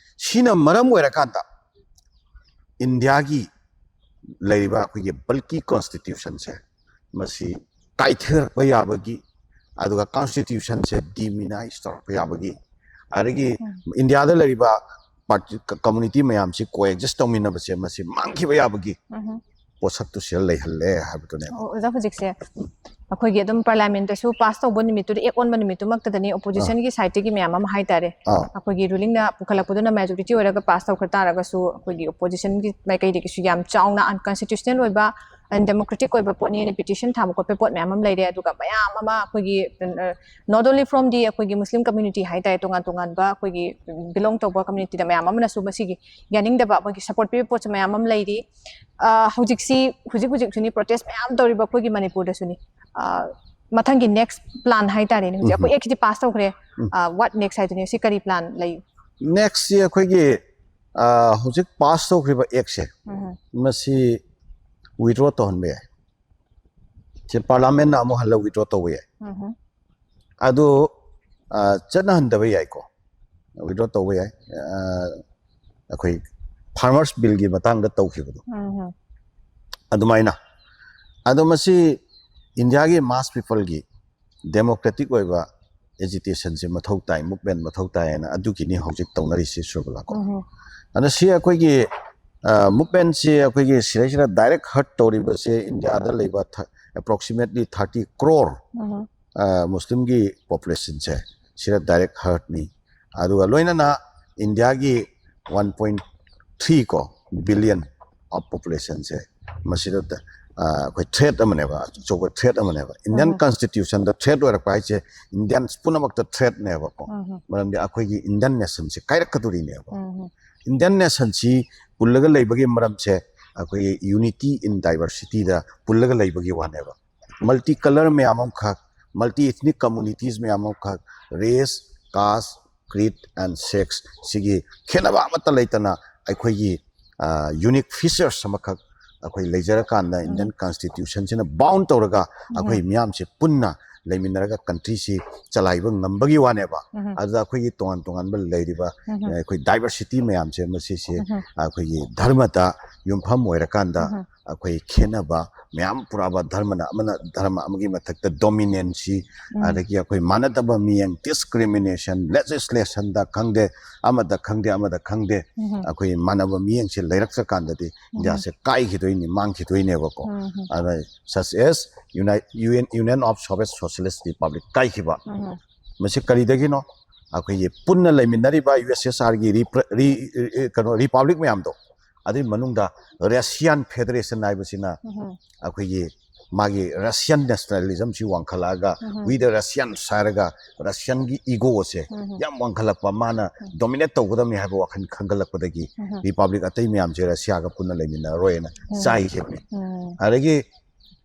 ꯁꯤꯅ ꯃꯔꯝ ꯑꯣꯏꯔꯀꯥꯟꯗ ꯏꯟꯗꯤꯌꯥꯒꯤ ꯂꯩꯔꯤꯕ ꯑꯩꯈꯣꯏꯒꯤ bulky constitutionꯁꯦ ꯃꯁꯤ ꯀꯥꯏꯊꯔꯛꯄ ꯌꯥꯕꯒꯤ, ꯑꯗꯨꯒ constitutionꯁꯦ demonize ꯇꯧꯔꯛꯄ ꯌꯥꯕꯒꯤ, ꯑꯗꯒꯤ ꯏꯟꯗꯤꯌꯥꯗ ꯂꯩꯔꯤꯕ party, community ꯃꯌꯥꯝꯁꯤ coexist ꯇꯧꯃꯤꯟꯅꯕꯁꯦ ꯃꯁꯤ ꯃꯥꯡꯈꯤꯕ ꯌꯥꯕꯒꯤ ꯄꯣꯠꯁꯛꯇꯨ ꯁꯤꯗ ꯂꯩꯍꯜꯂꯦ ꯍꯥꯏꯕꯗꯨꯅꯦꯕ꯫ ꯑꯣ, ꯑꯣꯖꯥ, ꯍꯧꯖꯤꯛꯁꯦ ꯑꯩꯈꯣꯏꯒꯤ ꯑꯗꯨꯝ Parliamentꯇꯁꯨ pass ꯇꯧꯕ ꯅꯨꯃꯤꯠꯇꯨꯗ, ꯑꯦꯛ ꯑꯣꯟꯕ ꯅꯨꯃꯤꯠꯇꯨꯃꯛꯇꯗꯅꯤ oppositionꯒꯤ sideꯇꯒꯤ ꯃꯌꯥꯝ ꯑꯃ ꯍꯥꯏꯇꯥꯔꯦ, ꯑꯥ꯫ ꯑꯩꯈꯣꯏꯒꯤ rulingꯅ ꯄꯨꯈꯠꯂꯛꯄꯗꯨꯅ majority ꯑꯣꯏꯔꯒ pass ꯇꯧꯈ꯭ꯔ ꯇꯥꯔꯒꯁꯨ ꯑꯩꯈꯣꯏꯒꯤ oppositionꯒꯤ ꯃꯥꯏꯀꯩꯗꯒꯤꯁꯨ ꯌꯥꯝ ꯆꯥꯎꯅ unconstitutional ꯑꯣꯏꯕ, undemocratic ꯑꯣꯏꯕ ꯄꯣꯠꯅꯦꯅ petition ꯊꯥꯕ ꯈꯣꯠꯄ ꯄꯣꯠ ꯃꯌꯥꯝ ꯑꯃ ꯂꯩꯔꯦ꯫ ꯑꯗꯨꯒ ꯃꯌꯥꯝ ꯑꯃ ꯑꯩꯈꯣꯏꯒꯤ not only from the ꯑꯩꯈꯣꯏꯒꯤ Muslim community ꯍꯥꯏꯇꯥꯔꯦ, ꯇꯣꯉꯥꯟ ꯇꯣꯉꯥꯟꯕ ꯑꯩꯈꯣꯏꯒꯤ belong ꯇꯧꯕ communityꯗ ꯃꯌꯥꯝ ꯑꯃꯅꯁꯨ ꯃꯁꯤꯒꯤ ꯌꯥꯅꯤꯡꯗꯕ, ꯑꯩꯈꯣꯏꯒꯤ support ꯄꯤꯕ ꯄꯣꯠꯁꯦ ꯃꯌꯥꯝ ꯑꯃ ꯂꯩꯔꯤ꯫ ꯑ, ꯍꯧꯖꯤꯛꯁꯤ ꯍꯧꯖꯤꯛ ꯍꯧꯖꯤꯛꯁꯨꯅꯤ protest ꯃꯌꯥꯝ ꯇꯧꯔꯤꯕ ꯑꯩꯈꯣꯏꯒꯤ ꯃꯅꯤꯄꯨꯔꯗꯁꯨꯅꯤ꯫ ꯑ, ꯃꯊꯪꯒꯤ next plan ꯍꯥꯏꯇꯥꯔꯦꯅꯦ, ꯍꯧꯖꯤꯛ ꯑꯩꯈꯣꯏ actꯁꯤ pass ꯇꯧꯈ꯭ꯔꯦ꯫ ꯑ, what next ꯍꯥꯏꯗꯨꯅꯤ, ꯁꯤ ꯀꯔꯤ plan ꯂꯩ? Nextꯁꯤ ꯑꯩꯈꯣꯏꯒꯤ ꯑ, ꯍꯧꯖꯤꯛ pass ꯇꯧꯈ꯭ꯔꯤꯕ actꯁꯦ ꯃꯁꯤ withdraw ꯇꯧꯍꯟꯕ ꯌꯥꯏ꯫ ꯁꯤ Parliamentꯅ ꯑꯃꯨꯛ ꯍꯜꯂ withdraw ꯇꯧꯕ ꯌꯥꯏ꯫ ꯑꯗꯨ ꯑ, ꯆꯠꯅꯍꯟꯗꯕ ꯌꯥꯏꯀꯣ, withdraw ꯇꯧꯕ ꯌꯥꯏ꯫ ꯑ, ꯑꯩꯈꯣꯏ farmers billꯒꯤ ꯃꯇꯥꯡꯗ ꯇꯧꯈꯤꯕꯗꯣ ꯑꯗꯨꯃꯥꯏꯅ꯫ ꯑꯗꯣ ꯃꯁꯤ ꯏꯟꯗꯤꯌꯥꯒꯤ mass peopleꯒꯤ democratic ꯑꯣꯏꯕ agitationꯁꯦ ꯃꯊꯧ ꯇꯥꯏ, movement ꯃꯊꯧ ꯇꯥꯏ ꯍꯥꯏꯅ ꯑꯗꯨꯒꯤꯅꯤ ꯍꯧꯖꯤꯛ ꯇꯧꯅꯔꯤꯁꯤ ꯁꯨꯔꯕꯂꯥꯀꯣ꯫ ꯑꯗꯣ ꯁꯤ ꯑꯩꯈꯣꯏꯒꯤ movementꯁꯤ ꯑꯩꯈꯣꯏꯒꯤ ꯁꯤꯗꯩꯁꯤꯗ direct hurt ꯇꯧꯔꯤꯕꯁꯦ ꯏꯟꯗꯤꯌꯥꯗ ꯂꯩꯕ approximately thirty crore Muslimꯒꯤ populationꯁꯦ ꯁꯤꯗ direct hurtꯅꯤ꯫ ꯑꯗꯨꯒ ꯂꯣꯏꯅꯅ ꯏꯟꯗꯤꯌꯥꯒꯤ one point three ꯀꯣ billion of populationꯁꯦ ꯃꯁꯤꯗ ꯑꯩꯈꯣꯏ threat ꯑꯃꯅꯦꯕ, ꯑꯆꯧꯕ threat ꯑꯃꯅꯦꯕ꯫ Indian constitutionꯗ threat ꯑꯣꯏꯔꯛꯄ ꯍꯥꯏꯁꯦ Indians ꯄꯨꯝꯅꯃꯛꯇ threatꯅꯦꯕꯀꯣ꯫ ꯃꯔꯝꯗꯤ ꯑꯩꯈꯣꯏꯒꯤ Indian nationꯁꯦ ꯀꯥꯏꯔꯛꯀꯗꯣꯔꯤꯅꯦꯕ꯫ Indian nationꯁꯤ ꯄꯨꯜꯂꯒ ꯂꯩꯕꯒꯤ ꯃꯔꯝꯁꯦ ꯑꯩꯈꯣꯏꯒꯤ unity in diversityꯗ ꯄꯨꯜꯂꯒ ꯂꯩꯕꯒꯤ ꯋꯥꯅꯦꯕ꯫ Multi color ꯃꯌꯥꯝ ꯑꯃꯈꯛ, multi ethnic communities ꯃꯌꯥꯝ ꯑꯃꯈꯛ, race, caste, creed and sex ꯁꯤꯒꯤ ꯈꯦꯠꯅꯕ ꯑꯃꯠꯇ ꯂꯩꯇꯅ ꯑꯩꯈꯣꯏꯒꯤ unique features ꯑꯃꯈꯛ ꯑꯩꯈꯣꯏ ꯂꯩꯖꯔꯀꯥꯟꯗ Indian Constitutionꯁꯤꯅ bound ꯇꯧꯔꯒ ꯑꯩꯈꯣꯏ ꯃꯤꯌꯥꯝꯁꯦ ꯄꯨꯟꯅ ꯂꯩꯃꯤꯟꯅꯔꯒ countryꯁꯤ ꯆꯂꯥꯏꯕ ꯉꯝꯕꯒꯤ ꯋꯥꯅꯦꯕ꯫ ꯑꯗꯨꯗ ꯑꯩꯈꯣꯏꯒꯤ ꯇꯣꯉꯥꯟ ꯇꯣꯉꯥꯟꯕ ꯂꯩꯔꯤꯕ ꯑꯩꯈꯣꯏ diversity ꯃꯌꯥꯝꯁꯦ ꯃꯁꯤꯁꯦ ꯑꯩꯈꯣꯏꯒꯤ ꯙꯔꯃꯗ ꯌꯨꯝꯐꯝ ꯑꯣꯏꯔꯀꯥꯟꯗ ꯑꯩꯈꯣꯏ ꯈꯦꯠꯅꯕ ꯃꯌꯥꯝ ꯄꯨꯔꯛꯑꯕ, ꯙꯔꯃꯅ ꯑꯃꯅ ꯙꯔꯃ ꯑꯃꯒꯤ ꯃꯊꯛꯇ dominancy, ꯑꯗꯒꯤ ꯑꯩꯈꯣꯏ ꯃꯥꯟꯅꯗꯕ ꯃꯤꯠꯌꯦꯡ, discrimination, legislationꯗ ꯈꯪꯗꯦ, ꯑꯃꯗ ꯈꯪꯗꯦ, ꯑꯃꯗ ꯈꯪꯗꯦ, ꯑꯩꯈꯣꯏ ꯃꯥꯟꯅꯕ ꯃꯤꯠꯌꯦꯡꯁꯦ ꯂꯩꯔꯛꯇ꯭ꯔꯀꯥꯟꯗꯗꯤ Indiaꯁꯦ ꯀꯥꯏꯈꯤꯗꯣꯏꯅꯤ, ꯃꯥꯡꯈꯤꯗꯣꯏꯅꯦꯕꯀꯣ꯫ ꯑꯗ such as Uni-, UN, Union of Soviet Socialist Republic ꯀꯥꯏꯈꯤꯕ꯫ ꯃꯁꯤ ꯀꯔꯤꯗꯒꯤꯅꯣ? ꯑꯩꯈꯣꯏꯒꯤ ꯄꯨꯟꯅ ꯂꯩꯃꯤꯟꯅꯔꯤꯕ USSRꯒꯤ repre-, ri-, ri-, ꯀꯩꯅꯣ, republic ꯃꯌꯥꯝꯗꯣ, ꯑꯗꯨꯒꯤ ꯃꯅꯨꯡꯗ Russian Federation ꯍꯥꯏꯕꯁꯤꯅ ꯑꯩꯈꯣꯏꯒꯤ ꯃꯥꯒꯤ Russian nationalismꯁꯤ ꯋꯥꯡꯈꯠꯂꯛꯑꯒ, "We the Russians" ꯍꯥꯏꯔꯒ Russianꯒꯤ egoꯁꯦ ꯌꯥꯝ ꯋꯥꯡꯈꯠꯂꯛꯄ, ꯃꯥꯅ dominate ꯇꯧꯒꯗꯕꯅꯤ ꯍꯥꯏꯕ ꯋꯥꯈꯜ ꯈꯟꯒꯠꯂꯛꯄꯗꯒꯤ republic ꯑꯇꯩ ꯃꯌꯥꯝꯁꯦ Russiaꯒ ꯄꯨꯟꯅ ꯂꯩꯃꯤꯟꯅꯔꯔꯣꯏꯅ ꯆꯥꯏꯈꯤꯕꯅꯤ꯫ ꯑꯗꯒꯤ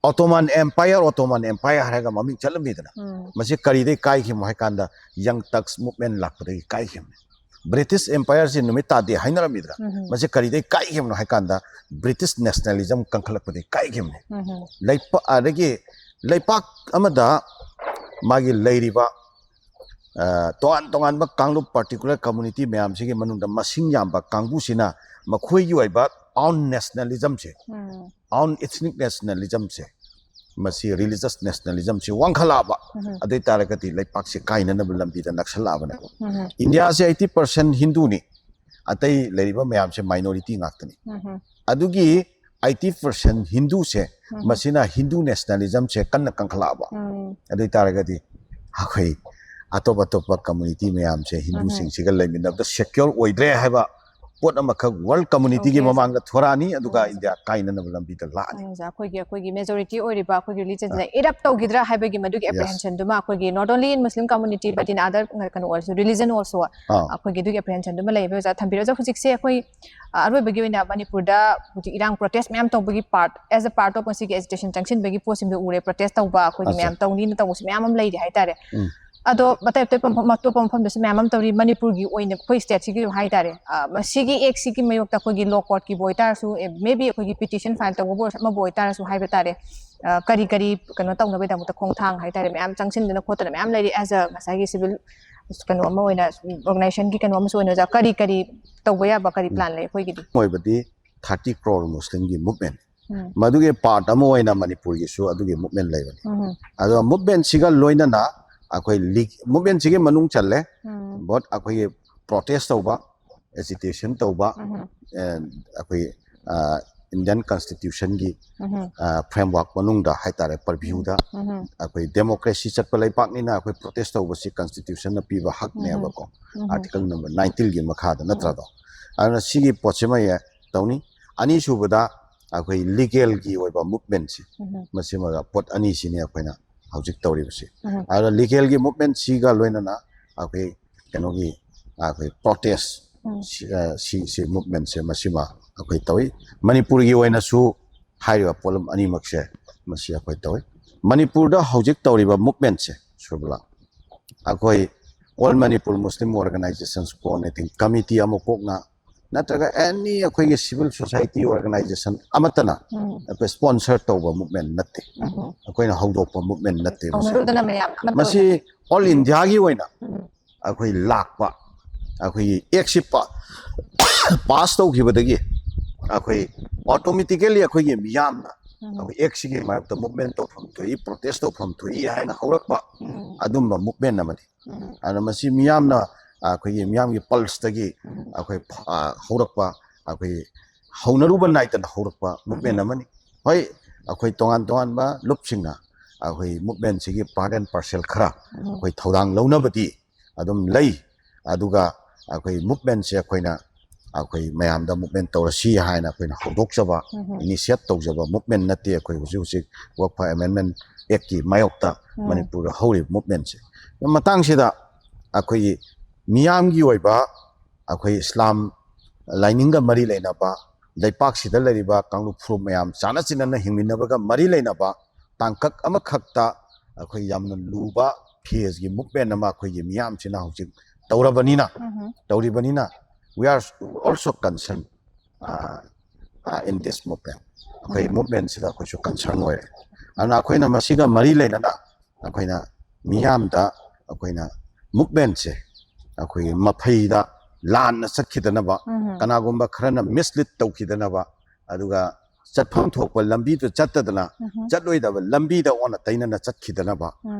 Ottoman Empire, Ottoman Empire ꯍꯥꯏꯔꯒ ꯃꯃꯤꯡ ꯆꯠꯂꯝꯃꯤꯗꯅ, ꯃꯁꯤ ꯀꯔꯤꯗꯒꯤ ꯀꯥꯏꯈꯤꯕꯅꯣ ꯍꯥꯏ ꯀꯥꯟꯗ Young Turks movement ꯂꯥꯛꯄꯗꯒꯤ ꯀꯥꯏꯈꯤꯕꯅꯤ꯫ British Empireꯁꯤ ꯅꯨꯃꯤꯠ ꯇꯥꯗꯦ ꯍꯥꯏꯅꯔꯝꯃꯤꯗꯅ, ꯃꯁꯤ ꯀꯔꯤꯗꯒꯤ ꯀꯥꯏꯈꯤꯕꯅꯣ ꯍꯥꯏ ꯀꯥꯟꯗ British nationalism ꯀꯟꯈꯠꯂꯛꯄꯗꯒꯤ ꯀꯥꯏꯈꯤꯕꯅꯤ꯫ ꯂꯩꯄꯥꯛ, ꯑꯗꯒꯤ ꯂꯩꯄꯥꯛ ꯑꯃꯗ ꯃꯥꯒꯤ ꯂꯩꯔꯤꯕ ꯑ, ꯇꯣꯉꯥꯟ ꯇꯣꯉꯥꯟꯕ ꯀꯥꯡꯂꯨꯞ, particular community ꯃꯌꯥꯝꯁꯤꯒꯤ ꯃꯅꯨꯡꯗ ꯃꯁꯤꯡ ꯌꯥꯝꯕ ꯀꯥꯡꯕꯨꯁꯤꯅ ꯃꯈꯣꯏꯒꯤ ꯑꯣꯏꯕ own nationalismꯁꯦ, own ethnic nationalismꯁꯦ, ꯃꯁꯤ religious nationalismꯁꯦ ꯋꯥꯡꯈꯠꯂꯛꯑꯕ, ꯑꯗꯨ ꯑꯣꯏ ꯇꯥꯔꯒꯗꯤ ꯂꯩꯄꯥꯛꯁꯦ ꯀꯥꯏꯅꯅꯕ ꯂꯝꯕꯤꯗ ꯅꯛꯁꯜꯂꯛꯑꯕꯅꯦꯕ꯫ Indiaꯁꯦ eighty percent Hinduꯅꯤ, ꯑꯇꯩ ꯂꯩꯔꯤꯕ ꯃꯌꯥꯝꯁꯦ minority ꯉꯥꯛꯇꯅꯤ꯫ ꯑꯗꯨꯒꯤ eighty percent Hinduꯁꯦ, ꯃꯁꯤꯅ Hindu nationalismꯁꯦ ꯀꯟꯅ ꯀꯟꯈꯠꯂꯛꯑꯕ꯫ ꯑꯗꯨ ꯑꯣꯏ ꯇꯥꯔꯒꯗꯤ ꯑꯩꯈꯣꯏ ꯑꯇꯣꯞ ꯑꯇꯣꯞꯄ community ꯃꯌꯥꯝꯁꯦ Hinduꯁꯤꯡꯁꯤꯒ ꯂꯩꯃꯤꯟꯅꯕꯗ secure ꯑꯣꯏꯗ꯭ꯔꯦ ꯍꯥꯏꯕ ꯄꯣꯠ ꯑꯃꯈꯛ ꯋꯥꯔꯜ ꯀꯝꯃꯨꯅꯤꯇꯤꯒꯤ Okay. ꯃꯃꯥꯡꯗ ꯊꯣꯔꯛꯑꯅꯤ, ꯑꯗꯨꯒ Okay. ꯏꯟꯗꯤꯌꯥ ꯀꯥꯏꯅꯅꯕ ꯂꯝꯕꯤꯗ ꯂꯥꯛꯑꯅꯤ꯫ ꯑꯣꯖꯥ, ꯑꯩꯈꯣꯏꯒꯤ ꯑꯩꯈꯣꯏꯒꯤ ꯃꯦꯖꯣꯔꯤꯇꯤ ꯑꯣꯏꯔꯤꯕ ꯑꯩꯈꯣꯏꯒꯤ ꯔꯤꯂꯤꯖꯟꯁꯤꯅ ꯏꯔꯞ ꯇꯧꯈꯤꯗ꯭ꯔꯥ ꯍꯥꯏꯕꯒꯤ ꯃꯗꯨꯒꯤ Yes. ꯑꯦꯄ꯭ꯔꯤꯍꯦꯟꯁꯟꯗꯨꯃ ꯑꯩꯈꯣꯏꯒꯤ not only in Muslim community but in other ꯀꯩꯅꯣ ꯑꯣꯏꯔꯁꯨ religion also ꯑꯥ. ꯑꯩꯈꯣꯏꯒꯤ ꯑꯗꯨꯒꯤ ꯑꯦꯄ꯭ꯔꯤꯍꯦꯟꯁꯟꯗꯨꯃ ꯂꯩꯕ ꯑꯣꯖꯥ ꯊꯝꯕꯤꯔꯣ꯫ ꯑꯣꯖꯥ, ꯍꯧꯖꯤꯛꯁꯦ ꯑꯩꯈꯣꯏ ꯑ, ꯑꯔꯣꯏꯕꯒꯤ ꯑꯣꯏꯅ ꯃꯅꯤꯄꯨꯔꯗ ꯍꯧꯖꯤꯛ ꯏꯔꯥꯡ ꯄ꯭ꯔꯣꯇꯦꯁ ꯃꯌꯥꯝ ꯇꯧꯕꯒꯤ part as a part of ꯃꯁꯤꯒꯤ ꯑꯦꯖꯤꯇꯦꯁꯟ ꯆꯪꯁꯤꯟꯕꯒꯤ ꯄꯣꯠꯁꯤꯡꯗꯣ ꯎꯔꯦ, ꯄ꯭ꯔꯣꯇꯦꯁ ꯇꯧꯕ ꯑꯩꯈꯣꯏꯒꯤ ꯑꯠꯆꯥ. ꯃꯌꯥꯝ ꯇꯧꯅꯤꯅ ꯇꯧꯕꯁꯨ ꯃꯌꯥꯝ ꯑꯃ ꯂꯩꯔꯤ ꯍꯥꯏꯇꯥꯔꯦ꯫ ꯎꯝ. ꯑꯗꯣ ꯑꯇꯩ ꯑꯇꯣꯞꯄ ꯃꯐꯝ ꯑꯇꯣꯞꯄ ꯃꯐꯝꯗꯁꯨ ꯃꯌꯥꯝ ꯑꯃ ꯇꯧꯔꯤ꯫ ꯃꯅꯤꯄꯨꯔꯒꯤ ꯑꯣꯏꯅ ꯑꯩꯈꯣꯏ ꯁ꯭ꯇꯦꯠꯁꯤꯒꯤ ꯍꯥꯏꯇꯥꯔꯦ, ꯑ, ꯃꯁꯤꯒꯤ ꯑꯦꯛꯁꯤꯒꯤ ꯃꯥꯌꯣꯛꯇ ꯑꯩꯈꯣꯏꯒꯤ ꯂꯣ ꯀꯣꯔꯠꯀꯤꯕꯨ ꯑꯣꯏꯇꯥꯔꯁꯨ, ꯃꯦꯕꯤ ꯑꯩꯈꯣꯏꯒꯤ ꯄꯤꯇꯤꯁꯟ ꯐꯥꯏꯜ ꯇꯧꯕꯕꯨ ꯑꯣꯏꯔꯁꯨ ꯑꯃꯕꯨ ꯑꯣꯏꯇꯥꯔꯁꯨ ꯍꯥꯏꯕ ꯇꯥꯔꯦ, ꯑ, ꯀꯔꯤ ꯀꯔꯤ ꯀꯩꯅꯣ ꯇꯧꯅꯕꯒꯤꯗꯃꯛꯇ ꯈꯣꯡꯊꯥꯡ ꯍꯥꯏꯇꯥꯔꯦ ꯃꯌꯥꯝ ꯆꯪꯁꯤꯟꯗꯅ ꯈꯣꯠꯇꯅ ꯃꯌꯥꯝ ꯂꯩꯔꯤ꯫ As a ꯉꯁꯥꯏꯒꯤ ꯁꯤꯚꯤꯜ ꯀꯩꯅꯣ ꯑꯃ ꯑꯣꯏꯅ, ꯑꯣꯔꯒꯅꯥꯏꯖꯦꯁꯟꯒꯤ ꯀꯩꯅꯣ ꯑꯃꯁꯨ ꯑꯣꯏꯅ ꯑꯣꯖꯥ, ꯀꯔꯤ ꯀꯔꯤ ꯇꯧꯕ ꯌꯥꯕ ꯀꯔꯤ ꯄ꯭ꯂꯥꯟ ꯂꯩ ꯑꯩꯈꯣꯏꯒꯤꯗꯤ? ꯑꯣꯏꯕꯗꯤ ꯊꯥꯔꯇꯤ ꯀ꯭ꯔꯣꯔ ꯃꯨꯁꯂꯤꯝꯒꯤ ꯃꯨꯚꯃꯦꯟ, ꯎꯝ. ꯃꯗꯨꯒꯤ ꯄꯥꯔꯠ ꯑꯃ ꯑꯣꯏꯅ ꯃꯅꯤꯄꯨꯔꯒꯤꯁꯨ ꯑꯗꯨꯒꯤ ꯃꯨꯚꯃꯦꯟ ꯂꯩꯕꯅꯤ꯫ ꯎꯝ. ꯑꯗꯣ ꯃꯨꯚꯃꯦꯟꯁꯤꯒ ꯂꯣꯏꯅꯅ ꯑꯩꯈꯣꯏ ꯂꯤꯒ ꯃꯨꯚꯃꯦꯟꯁꯤꯒꯤ ꯃꯅꯨꯡ ꯆꯜꯂꯦ, ꯎꯝ. ꯕꯣꯠ ꯑꯩꯈꯣꯏꯒꯤ ꯄ꯭ꯔꯣꯇꯦꯁ ꯇꯧꯕ, ꯑꯦꯖꯤꯇꯦꯁꯟ ꯇꯧꯕ, ꯎꯝ. ꯑꯦꯟ ꯑꯩꯈꯣꯏ ꯏꯟꯗꯤꯌꯟ ꯀꯟꯁꯇꯤꯇ꯭ꯌꯨꯁꯟꯒꯤ ꯎꯝ. ꯐ꯭ꯔꯦꯝꯋꯥꯔꯛ ꯃꯅꯨꯡꯗ ꯍꯥꯏꯇꯥꯔꯦ, ꯄꯔꯚ꯭ꯌꯨꯗ ꯎꯝ. ꯑꯩꯈꯣꯏ ꯗꯦꯃꯣꯀ꯭ꯔꯦꯁꯤ ꯆꯠꯄ ꯂꯩꯄꯥꯛꯅꯤꯅ ꯑꯩꯈꯣꯏ ꯄ꯭ꯔꯣꯇꯦꯁ ꯇꯧꯕꯁꯤ ꯀꯟꯁꯇꯤꯇ꯭ꯌꯨꯁꯟꯅ ꯄꯤꯕ ꯍꯛꯅꯦꯕꯀꯣ, ꯎꯝ. ꯑꯥꯔꯇꯤꯀꯜ ꯅꯝꯕꯔ ꯅꯥꯏꯟꯇꯤꯟꯒꯤ ꯃꯈꯥꯗ ꯅꯠꯇ꯭ꯔꯗꯣ꯫ ꯑꯗꯨꯅ ꯁꯤꯒꯤ ꯄꯣꯠꯁꯤꯃ ꯇꯧꯅꯤ꯫ ꯑꯅꯤꯁꯨꯕꯗ ꯑꯩꯈꯣꯏ ꯂꯤꯒꯦꯜꯒꯤ ꯑꯣꯏꯕ ꯃꯨꯚꯃꯦꯟꯁꯤ, ꯎꯝ. ꯃꯁꯤꯃꯒ ꯄꯣꯠ ꯑꯅꯤꯁꯤꯅꯤ ꯑꯩꯈꯣꯏꯅ ꯍꯧꯖꯤꯛ ꯇꯧꯔꯤꯕꯁꯤ꯫ ꯎꯝ. ꯑꯗꯨꯅ ꯂꯤꯒꯦꯜꯒꯤ ꯃꯨꯚꯃꯦꯟꯁꯤꯒ ꯂꯣꯏꯅꯅ ꯑꯩꯈꯣꯏ ꯀꯩꯅꯣꯒꯤ ꯑꯩꯈꯣꯏ ꯄ꯭ꯔꯣꯇꯦꯁ ꯎꯝ. ꯁꯤ, ꯑ, ꯁꯤ, ꯁꯤ ꯃꯨꯚꯃꯦꯟꯁꯦ ꯃꯁꯤꯃ ꯑꯩꯈꯣꯏ ꯇꯧꯏ꯫ ꯃꯅꯤꯄꯨꯔꯒꯤ ꯑꯣꯏꯅꯁꯨ ꯍꯥꯏꯔꯤꯕ ꯄꯣꯠꯂꯝ ꯑꯅꯤꯃꯛꯁꯦ ꯃꯁꯤ ꯑꯩꯈꯣꯏ ꯇꯧꯏ꯫ ꯃꯅꯤꯄꯨꯔꯗ ꯍꯧꯖꯤꯛ ꯇꯧꯔꯤꯕ ꯃꯨꯚꯃꯦꯟꯁꯦ ꯁꯨꯔꯕꯂꯥ, ꯑꯩꯈꯣꯏ All Manipur Muslim Organizations Coordinating Committee ꯑꯃ ꯀꯣꯛꯅ ꯅꯠꯇ꯭ꯔꯒ ꯑꯦꯅꯤ ꯑꯩꯈꯣꯏꯒꯤ ꯁꯤꯚꯤꯜ ꯁꯣꯁꯥꯏꯇꯤ ꯑꯣꯔꯒꯅꯥꯏꯖꯦꯁꯟ ꯑꯃꯠꯇꯅ ꯎꯝ. ꯑꯩꯈꯣꯏ ꯁ꯭ꯄꯣꯟꯁꯔ ꯇꯧꯕ ꯃꯨꯚꯃꯦꯟ ꯅꯠꯇꯦ, ꯎꯝ. ꯑꯩꯈꯣꯏꯅ ꯍꯧꯗꯣꯛꯄ ꯃꯨꯚꯃꯦꯟ ꯅꯠꯇꯦ꯫ ꯃꯁꯤ ꯇꯧꯅꯔꯨꯗꯅ ꯃꯌꯥꯝ ꯑꯃꯠꯇ ꯃꯁꯤ ꯑꯣꯏꯅ. ꯑꯣꯜ ꯏꯟꯗꯤꯌꯥꯒꯤ ꯑꯣꯏꯅ ꯎꯝ. ꯑꯩꯈꯣꯏ ꯂꯥꯛꯄ, ꯑꯩꯈꯣꯏꯒꯤ ꯑꯦꯛꯁꯤ ꯄꯥꯁ ꯇꯧꯈꯤꯕꯗꯒꯤ ꯑꯩꯈꯣꯏ ꯑꯣꯇꯣꯃꯦꯇꯤꯀꯦꯂꯤ ꯑꯩꯈꯣꯏꯒꯤ ꯃꯤꯌꯥꯝꯅ ꯎꯝ. ꯑꯩꯈꯣꯏ ꯑꯦꯛꯁꯤꯒꯤ ꯃꯥꯌꯣꯛꯇ ꯃꯨꯚꯃꯦꯟ ꯇꯧꯐꯝ ꯊꯣꯛꯏ, ꯄ꯭ꯔꯣꯇꯦꯁ ꯇꯧꯐꯝ ꯊꯣꯛꯏ ꯍꯥꯏꯅ ꯍꯧꯔꯛꯄ ꯎꯝ. ꯑꯗꯨꯝꯕ ꯃꯨꯚꯃꯦꯟ ꯑꯃꯅꯤ꯫ ꯎꯝ. ꯑꯗꯨꯅ ꯃꯁꯤ ꯃꯤꯌꯥꯝꯅ ꯑꯩꯈꯣꯏꯒꯤ ꯃꯤꯌꯥꯝꯒꯤ ꯄꯜꯁꯇꯒꯤ ꯎꯝ. ꯑꯩꯈꯣꯏ ꯐ-, ꯑ, ꯍꯧꯔꯛꯄ, ꯑꯩꯈꯣꯏ ꯍꯧꯅꯔꯨꯕ ꯅꯥꯏꯗꯅ ꯍꯧꯔꯛꯄ ꯃꯨꯚꯃꯦꯟ ꯑꯃꯅꯤ꯫ ꯍꯣꯏ, ꯑꯩꯈꯣꯏ ꯇꯣꯉꯥꯟ ꯇꯣꯉꯥꯟꯕ ꯂꯨꯞꯁꯤꯡꯅ ꯑꯩꯈꯣꯏ ꯃꯨꯚꯃꯦꯟꯁꯤꯒꯤ ꯄꯥꯔꯠ ꯑꯦꯟ ꯄꯥꯔꯁꯦꯜ ꯈꯔ ꯎꯝ. ꯑꯩꯈꯣꯏ ꯊꯧꯗꯥꯡ ꯂꯧꯅꯕꯗꯤ ꯑꯗꯨꯝ ꯂꯩ꯫ ꯑꯗꯨꯒ ꯑꯩꯈꯣꯏ ꯃꯨꯚꯃꯦꯟꯁꯦ ꯑꯩꯈꯣꯏꯅ ꯑꯩꯈꯣꯏ ꯃꯌꯥꯝꯗ movement ꯇꯧꯔꯁꯤ ꯍꯥꯏꯅ ꯑꯩꯈꯣꯏꯅ ꯍꯧꯗꯣꯛꯆꯕ, initiate ꯇꯧꯖꯕ movement ꯅꯠꯇꯦ꯫ ꯑꯩꯈꯣꯏ ꯍꯧꯖꯤꯛ ꯍꯧꯖꯤꯛ Waqf Amendment Act ꯀꯤ ꯃꯥꯌꯣꯛꯇ ꯃꯅꯤꯄꯨꯔꯗ ꯍꯧꯔꯤꯕ movement ꯁꯦ꯫ ꯃꯇꯥꯡꯁꯤꯗ ꯑꯩꯈꯣꯏꯒꯤ ꯃꯤꯌꯥꯝꯒꯤ ꯑꯣꯏꯕ, ꯑꯩꯈꯣꯏ ꯏꯁꯂꯥꯝ ꯂꯥꯏꯅꯤꯡꯒ ꯃꯔꯤ ꯂꯩꯅꯕ, ꯂꯩꯄꯥꯛꯁꯤꯗ ꯂꯩꯔꯤꯕ ꯀꯥꯡꯂꯨꯞ ꯐꯨꯔꯨꯞ ꯃꯌꯥꯝ ꯆꯥꯟꯅ ꯆꯤꯟꯅꯅ ꯍꯤꯡꯃꯤꯟꯅꯕꯒ ꯃꯔꯤ ꯂꯩꯅꯕ ꯇꯥꯡꯀꯛ ꯑꯃꯈꯛꯇ ꯑꯩꯈꯣꯏ ꯌꯥꯝꯅ ꯂꯨꯕ phase ꯀꯤ movement ꯑꯃ ꯑꯩꯈꯣꯏꯒꯤ ꯃꯤꯌꯥꯝꯁꯤꯅ ꯍꯧꯖꯤꯛ ꯇꯧꯔꯕꯅꯤꯅ, ꯇꯧꯔꯤꯕꯅꯤꯅ, we are also concerned, uh, uh, in this movement. ꯑꯩꯈꯣꯏ movement ꯁꯤꯗ ꯑꯩꯈꯣꯏꯁꯨ concern ꯑꯣꯏꯔꯦ꯫ ꯑꯗꯨꯅ ꯑꯩꯈꯣꯏꯅ ꯃꯁꯤꯒ ꯃꯔꯤ ꯂꯩꯅꯅ ꯑꯩꯈꯣꯏꯅ ꯃꯤꯌꯥꯝꯗ ꯑꯩꯈꯣꯏꯅ movement ꯁꯦ ꯑꯩꯈꯣꯏꯒꯤ ꯃꯐꯩꯗ ꯂꯥꯟꯅ ꯆꯠꯈꯤꯗꯅꯕ, ꯀꯅꯥꯒꯨꯝꯕ ꯈꯔꯅ mislead ꯇꯧꯈꯤꯗꯅꯕ, ꯑꯗꯨꯒ ꯆꯠꯐꯝ ꯊꯣꯛꯄ ꯂꯝꯕꯤꯗꯨ ꯆꯠꯇꯗꯅ ꯆꯠꯂꯣꯏꯗꯕ ꯂꯝꯕꯤꯗ ꯑꯣꯟꯅ ꯇꯩꯅꯅ ꯆꯠꯈꯤꯗꯅꯕ,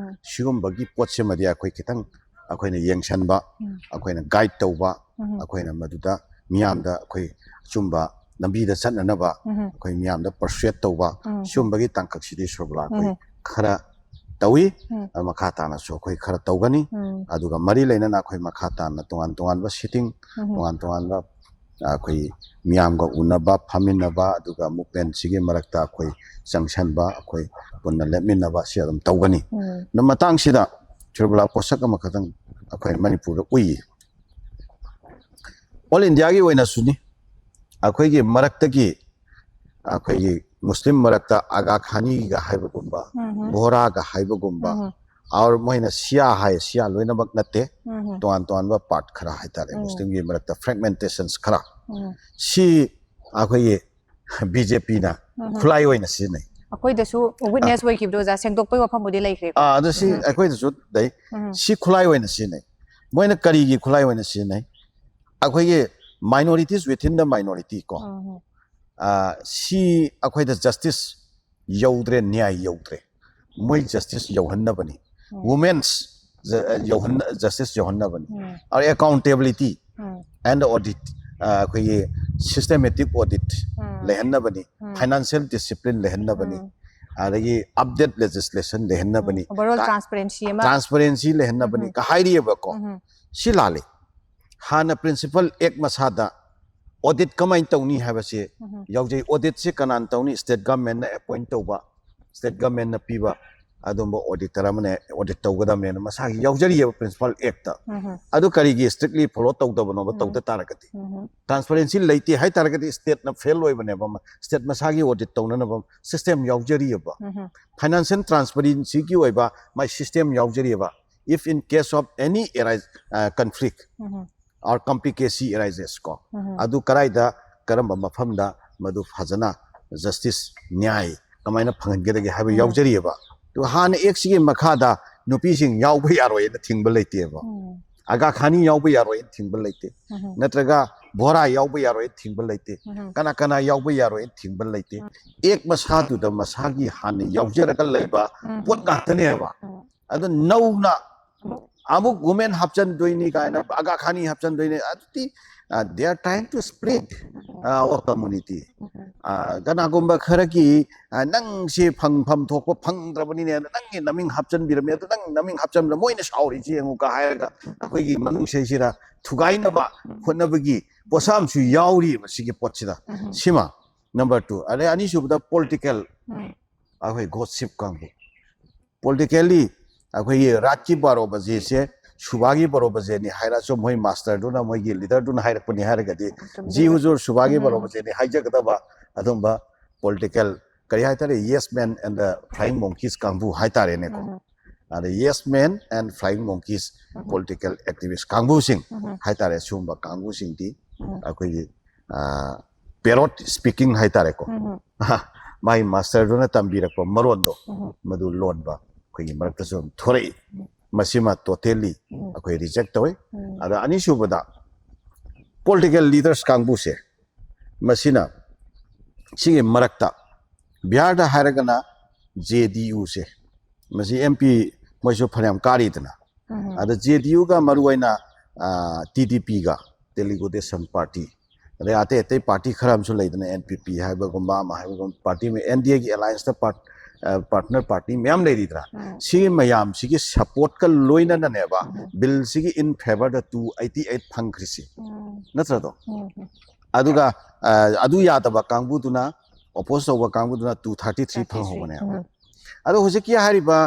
ꯁꯤꯒꯨꯝꯕꯒꯤ ꯄꯣꯠꯁꯤꯃꯗꯤ ꯑꯩꯈꯣꯏ ꯈꯤꯇꯪ ꯑꯩꯈꯣꯏꯅ ꯌꯦꯡꯁꯤꯟꯕ, ꯑꯩꯈꯣꯏꯅ guide ꯇꯧꯕ, ꯑꯩꯈꯣꯏꯅ ꯃꯗꯨꯗ ꯃꯤꯌꯥꯝꯗ ꯑꯩꯈꯣꯏ ꯑꯆꯨꯝꯕ ꯂꯝꯕꯤꯗ ꯆꯠꯅꯅꯕ ꯑꯩꯈꯣꯏ ꯃꯤꯌꯥꯝꯗ persuade ꯇꯧꯕ, ꯁꯤꯒꯨꯝꯕꯒꯤ ꯇꯥꯡꯀꯛꯁꯤꯗꯤ ꯁꯨꯔꯕꯂꯥ ꯑꯩꯈꯣꯏ ꯈꯔ ꯇꯧꯏ꯫ ꯑꯗꯨ ꯃꯈꯥ ꯇꯥꯅꯁꯨ ꯑꯩꯈꯣꯏ ꯈꯔ ꯇꯧꯒꯅꯤ꯫ ꯑꯗꯨꯒ ꯃꯔꯤ ꯂꯩꯅꯅ ꯑꯩꯈꯣꯏ ꯃꯈꯥ ꯇꯥꯅ ꯇꯣꯉꯥꯟ ꯇꯣꯉꯥꯟꯕ sitting, ꯇꯣꯉꯥꯟ ꯇꯣꯉꯥꯟꯕ ꯑꯩꯈꯣꯏ ꯃꯤꯌꯥꯝꯒ ꯎꯅꯕ, ꯐꯝꯃꯤꯟꯅꯕ, ꯑꯗꯨꯒ movement ꯁꯤꯒꯤ ꯃꯔꯛꯇ ꯑꯩꯈꯣꯏ ꯆꯪꯁꯟꯕ, ꯑꯩꯈꯣꯏ ꯄꯨꯟꯅ ꯂꯦꯞꯃꯤꯟꯅꯕ ꯁꯤ ꯑꯗꯨꯝ ꯇꯧꯒꯅꯤ꯫ ꯑꯗꯨ ꯃꯇꯥꯡꯁꯤꯗ ꯁꯨꯔꯕꯂꯥ ꯄꯣꯠꯁꯛ ꯑꯃꯈꯛꯇꯪ ꯑꯩꯈꯣꯏ ꯃꯅꯤꯄꯨꯔꯗ ꯎꯏ꯫ All India ꯒꯤ ꯑꯣꯏꯅꯁꯨꯅꯤ꯫ ꯑꯩꯈꯣꯏꯒꯤ ꯃꯔꯛꯇꯒꯤ ꯑꯩꯈꯣꯏꯒꯤ ꯃꯨꯁꯂꯤꯝ ꯃꯔꯛꯇ ꯑꯒꯥ ꯈꯥꯅꯤꯒ ꯍꯥꯏꯕꯒꯨꯝꯕ, ꯕꯣꯍꯔꯥꯒ ꯍꯥꯏꯕꯒꯨꯝꯕ, ꯑꯣꯔ ꯃꯣꯏꯅ ꯁꯤꯌꯥ ꯍꯥꯏ, ꯁꯤꯌꯥ ꯂꯣꯏꯅꯃꯛ ꯅꯠꯇꯦ, ꯇꯣꯉꯥꯟ ꯇꯣꯉꯥꯟꯕ part ꯈꯔ ꯍꯥꯏꯇꯥꯔꯦ, ꯃꯨꯁꯂꯤꯝꯒꯤ ꯃꯔꯛꯇ fragmentations ꯈꯔ, ꯁꯤ ꯑꯩꯈꯣꯏꯒꯤ BJP ꯅ ꯈꯨꯠꯂꯥꯏ ꯑꯣꯏꯅ ꯁꯤꯖꯤꯟꯅꯩ꯫ ꯑꯩꯈꯣꯏꯗꯁꯨ witness ꯑꯣꯏꯈꯤꯕꯗꯣ ꯑꯣꯖꯥ, ꯁꯦꯡꯗꯣꯛꯄꯒꯤ ꯋꯥꯐꯝꯕꯨꯗꯤ ꯂꯩꯈ꯭ꯔꯦꯀꯣ꯫ ꯑꯥ, ꯑꯗꯣ ꯁꯤ ꯑꯩꯈꯣꯏꯗꯁꯨ ꯂꯩ꯫ ꯁꯤ ꯈꯨꯠꯂꯥꯏ ꯑꯣꯏꯅ ꯁꯤꯖꯤꯟꯅꯩ꯫ ꯃꯣꯏꯅ ꯀꯔꯤꯒꯤ ꯈꯨꯠꯂꯥꯏ ꯑꯣꯏꯅ ꯁꯤꯖꯤꯟꯅꯩ? ꯑꯩꯈꯣꯏꯒꯤ minorities within the minority ꯀꯣ, ꯑꯥ, ꯁꯤ ꯑꯩꯈꯣꯏꯗ justice ꯌꯧꯗ꯭ꯔꯦ, ꯅ꯭ꯌꯥꯏ ꯌꯧꯗ꯭ꯔꯦ꯫ ꯃꯣꯏ justice ꯌꯧꯍꯟꯅꯕꯅꯤ, women's ꯖ-, ꯌꯧꯍꯟ-, justice ꯌꯧꯍꯟꯅꯕꯅꯤ꯫ ꯑꯗ accountability and audit, ꯑ, ꯑꯩꯈꯣꯏꯒꯤ systematic audit ꯂꯩꯍꯟꯅꯕꯅꯤ, financial discipline ꯂꯩꯍꯟꯅꯕꯅꯤ, ꯑꯗꯒꯤ update legislation ꯂꯩꯍꯟꯅꯕꯅꯤ, Overall transparency ꯑꯃ꯫ Transparency ꯂꯩꯍꯟꯅꯕꯅꯤ ꯀ ꯍꯥꯏꯔꯤꯑꯕꯀꯣ꯫ ꯁꯤ ꯂꯥꯜꯂꯤ꯫ ꯍꯥꯟꯅ principal act ꯃꯁꯥꯗ ꯑꯣꯗꯤꯠ ꯀꯃꯥꯏꯅ ꯇꯧꯅꯤ ꯍꯥꯏꯕꯁꯦ ꯌꯥꯎꯖꯩ꯫ ꯑꯣꯗꯤꯠꯁꯦ ꯀꯅꯥꯅ ꯇꯧꯅꯤ? ꯁ꯭ꯇꯦꯠ ꯒꯚꯔꯟꯃꯦꯟꯅ ꯑꯦꯄꯣꯏꯟꯠ ꯇꯧꯕ, ꯁ꯭ꯇꯦꯠ ꯒꯚꯔꯟꯃꯦꯟꯅ ꯄꯤꯕ ꯑꯗꯨꯝꯕ ꯑꯣꯗꯤꯇꯔ ꯑꯃꯅ ꯑꯣꯗꯤꯠ ꯇꯧꯒꯗꯕꯅꯦꯅ ꯃꯁꯥꯒꯤ ꯌꯥꯎꯖꯔꯤꯑꯕ ꯄ꯭ꯔꯤꯟꯁꯤꯄꯥꯜ ꯑꯦꯛꯇ꯫ ꯑꯗꯨ ꯀꯔꯤꯒꯤ ꯁ꯭ꯇ꯭ꯔꯤꯛꯂꯤ ꯐꯣꯂꯣ ꯇꯧꯗꯕꯅꯣꯕ? ꯇꯧꯗ ꯇꯥꯔꯒꯗꯤ, ꯇ꯭ꯔꯥꯟꯁꯄꯔꯦꯟꯁꯤ ꯂꯩꯇꯦ ꯍꯥꯏ ꯇꯥꯔꯒꯗꯤ ꯁ꯭ꯇꯦꯠꯅ ꯐꯦꯜ ꯑꯣꯏꯕꯅꯦꯕ꯫ ꯁ꯭ꯇꯦꯠ ꯃꯁꯥꯒꯤ ꯑꯣꯗꯤꯠ ꯇꯧꯅꯅꯕ ꯁꯤꯁꯇꯦꯝ ꯌꯥꯎꯖꯔꯤꯑꯕ꯫ ꯐꯥꯏꯅꯥꯟꯁꯤꯌꯦꯜ ꯇ꯭ꯔꯥꯟꯁꯄꯔꯦꯟꯁꯤꯒꯤ ꯑꯣꯏꯕ ꯃꯥꯏ system ꯌꯥꯎꯖꯔꯤꯑꯕ꯫ If in case of any arise, conflict or complicacy arises ꯀꯣ, ꯑꯗꯨ ꯀꯗꯥꯏꯗ, ꯀꯔꯝꯕ ꯃꯐꯝꯗ ꯃꯗꯨ ꯐꯖꯅ ꯖꯁꯇꯤꯁ, ꯅ꯭ꯌꯥꯏ ꯀꯃꯥꯏꯅ ꯐꯪꯍꯟꯒꯗꯒꯦ ꯍꯥꯏꯕ ꯌꯥꯎꯖꯔꯤꯑꯕ꯫ ꯑꯗꯨ ꯍꯥꯟꯅ ꯑꯦꯛꯁꯤꯒꯤ ꯃꯈꯥꯗ ꯅꯨꯄꯤꯁꯤꯡ ꯌꯥꯎꯕ ꯌꯥꯔꯣꯏꯅ ꯊꯤꯡꯕ ꯂꯩꯇꯦꯕ꯫ ꯑꯒꯥ ꯈꯥꯅꯤ ꯌꯥꯎꯕ ꯌꯥꯔꯣꯏꯅ ꯊꯤꯡꯕ ꯂꯩꯇꯦ, ꯅꯠꯇ꯭ꯔꯒ ꯚꯣꯔꯥ ꯌꯥꯎꯕ ꯌꯥꯔꯣꯏꯅ ꯊꯤꯡꯕ ꯂꯩꯇꯦ, ꯀꯅꯥ ꯀꯅꯥ ꯌꯥꯎꯕ ꯌꯥꯔꯣꯏꯅ ꯊꯤꯡꯕ ꯂꯩꯇꯦ꯫ ꯑꯦꯛ ꯃꯁꯥꯗꯨꯗ ꯃꯁꯥꯒꯤ ꯍꯥꯟꯅ ꯌꯥꯎꯖꯔꯒ ꯂꯩꯕ ꯄꯣꯠ ꯉꯥꯛꯇꯅꯦꯕ꯫ ꯑꯗꯨ ꯅꯧꯅ ꯑꯃꯨꯛ ꯋꯨꯃꯦꯟ ꯍꯥꯞꯆꯤꯟꯗꯣꯏꯅꯤ ꯀꯥꯏꯅ, ꯑꯒꯥ ꯈꯥꯅꯤ ꯍꯥꯞꯆꯤꯟꯗꯣꯏꯅꯤ, ꯑꯗꯨꯗꯤ, uh, they are trying to split, uh, our community. Uh, ꯀꯅꯥꯒꯨꯝꯕ ꯈꯔꯒꯤ, uh, ꯅꯪꯁꯦ ꯐꯪꯐꯝ ꯊꯣꯛꯄ ꯐꯪꯗ꯭ꯔꯕꯅꯤꯅꯦ, ꯑꯗꯨ ꯅꯪꯒꯤ ꯅꯃꯤꯡ ꯍꯥꯞꯆꯤꯟꯕꯤꯔꯝꯃꯦ, ꯑꯗꯨ ꯅꯪ ꯅꯃꯤꯡ ꯍꯥꯞꯆꯤꯟꯕꯗ ꯃꯣꯏꯅ ꯁꯥꯎꯔꯤꯁꯤ ꯌꯦꯡꯉꯨꯀ ꯍꯥꯏꯔꯒ ꯑꯩꯈꯣꯏꯒꯤ ꯃꯅꯨꯡꯁꯤꯗꯩꯁꯤꯗ ꯊꯨꯒꯥꯏꯅꯕ ꯍꯣꯠꯅꯕꯒꯤ ꯄꯣꯠꯁꯥ ꯑꯃꯁꯨ ꯌꯥꯎꯔꯤꯕ ꯁꯤꯒꯤ ꯄꯣꯠꯁꯤꯗ꯫ ꯁꯤꯃ number two꯫ ꯑꯗꯩ ꯑꯅꯤꯁꯨꯕꯗ ꯄꯣꯂꯤꯇꯤꯀꯦꯜ, ꯑꯩꯈꯣꯏ ꯒꯣꯁꯤꯞ ꯀꯥꯡꯕꯨ꯫ ꯄꯣꯂꯤꯇꯤꯀꯦꯜꯂꯤ ꯑꯩꯈꯣꯏꯒꯤ ꯔꯥꯠꯀꯤ ꯕꯥꯔꯣ ꯕꯖꯦꯁꯦ ꯁꯨꯕꯥꯒꯤ ꯕꯥꯔꯣ ꯕꯖꯦꯅꯤ ꯍꯥꯏꯔꯁꯨ, ꯃꯣꯏ ꯃꯥꯁꯇꯔꯗꯨꯅ, ꯃꯣꯏꯒꯤ ꯂꯤꯗꯔꯗꯨꯅ ꯍꯥꯏꯔꯛꯄꯅꯤ ꯍꯥꯏꯔꯒꯗꯤ, ꯖꯤ ꯍꯨꯖꯨꯔ, ꯁꯨꯕꯥꯒꯤ ꯕꯥꯔꯣ ꯕꯖꯦꯅꯤ ꯍꯥꯏꯖꯒꯗꯕ ꯑꯗꯨꯝꯕ ꯄꯣꯂꯤꯇꯤꯀꯦꯜ, ꯀꯔꯤ ꯍꯥꯏꯇꯥꯔꯦ, yes men and the flying monkeys ꯀꯥꯡꯕꯨ ꯍꯥꯏꯇꯥꯔꯦꯅꯦꯀꯣ꯫ ꯑꯗ yes men and flying monkeys, political activist ꯀꯥꯡꯕꯨꯁꯤꯡ ꯍꯥꯏꯇꯥꯔꯦ, ꯁꯤꯒꯨꯝꯕ ꯀꯥꯡꯕꯨꯁꯤꯡꯗꯤ ꯑꯩꯈꯣꯏꯒꯤ, ꯑ, ꯄꯦꯔꯣꯠ ꯁ꯭ꯄꯤꯀꯤꯡ ꯍꯥꯏꯇꯥꯔꯦꯀꯣ, ꯃꯥꯒꯤ ꯃꯥꯁꯇꯔꯗꯨꯅ ꯇꯝꯕꯤꯔꯛꯄ ꯃꯔꯣꯟꯗꯣ, ꯃꯗꯨ ꯂꯣꯟꯕ ꯑꯩꯈꯣꯏꯒꯤ ꯃꯔꯛꯇꯁꯨ ꯑꯗꯨꯝ ꯊꯣꯔꯛꯏ꯫ ꯃꯁꯤꯃ ꯇꯣꯇꯦꯜꯂꯤ ꯑꯩꯈꯣꯏ ꯔꯤꯖꯦꯛ ꯇꯧꯏ꯫ ꯑꯗ ꯑꯅꯤꯁꯨꯕꯗ ꯄꯣꯂꯤꯇꯤꯀꯦꯜ ꯂꯤꯗꯔꯁ ꯀꯥꯡꯕꯨꯁꯦ, ꯃꯁꯤꯅ, ꯁꯤꯒꯤ ꯃꯔꯛꯇ ꯕꯤꯍꯥꯔꯗ ꯍꯥꯏꯔꯒꯅ ꯖꯦ ꯗꯤ ꯌꯨꯁꯦ, ꯃꯁꯤ ꯑꯦꯝ ꯄꯤ ꯃꯣꯏꯁꯨ ꯐꯅꯌꯥꯝ ꯀꯥꯔꯤꯗꯅ, ꯑꯗ ꯖꯦ ꯗꯤ ꯌꯨꯒ ꯃꯔꯨꯑꯣꯏꯅ, ꯑ, ꯇꯤ ꯗꯤ ꯄꯤꯒ, ꯇꯦꯂꯨꯒꯨ ꯗꯦꯁꯝ ꯄꯥꯔꯇꯤ, ꯑꯗꯩ ꯑꯇꯩ ꯑꯇꯩ ꯄꯥꯔꯇꯤ ꯈꯔ ꯑꯃꯁꯨ ꯂꯩꯗꯅ, ꯑꯦꯟ ꯄꯤ ꯄꯤ ꯍꯥꯏꯕꯒꯨꯝꯕ ꯑꯃ ꯍꯥꯏꯕꯒꯨꯝꯕ, ꯄꯥꯔꯇꯤ ꯑꯃ, ꯑꯦꯟ ꯗꯤ ꯑꯦꯒꯤ ꯑꯦꯂꯥꯏꯟꯁꯇ ꯄꯥꯔꯠ-, ꯑ, ꯄꯥꯔꯠꯅꯔ ꯄꯥꯔꯇꯤ ꯃꯌꯥꯝ ꯂꯩꯔꯤꯗꯅ, ꯁꯤꯒꯤ ꯃꯌꯥꯝꯁꯤꯒꯤ ꯁꯄꯣꯔꯠꯀ ꯂꯣꯏꯅꯅꯅꯦꯕ ꯕꯤꯜꯁꯤꯒꯤ in favourꯗ two eighty eight ꯐꯪꯈ꯭ꯔꯤꯁꯤ, ꯅꯠꯇ꯭ꯔꯗꯣ? ꯑꯗꯨꯒ ꯑ, ꯑꯗꯨ ꯌꯥꯗꯕ ꯀꯥꯡꯕꯨꯗꯨꯅ, ꯑꯣꯄꯣꯖ ꯇꯧꯕ ꯀꯥꯡꯕꯨꯗꯨꯅ ꯇꯨ ꯊꯥꯔꯇꯤ ꯊ꯭ꯔꯤ ꯐꯪꯍꯧꯕꯅꯦꯕ꯫ ꯑꯗꯣ ꯍꯧꯖꯤꯛꯀꯤ ꯍꯥꯏꯔꯤꯕ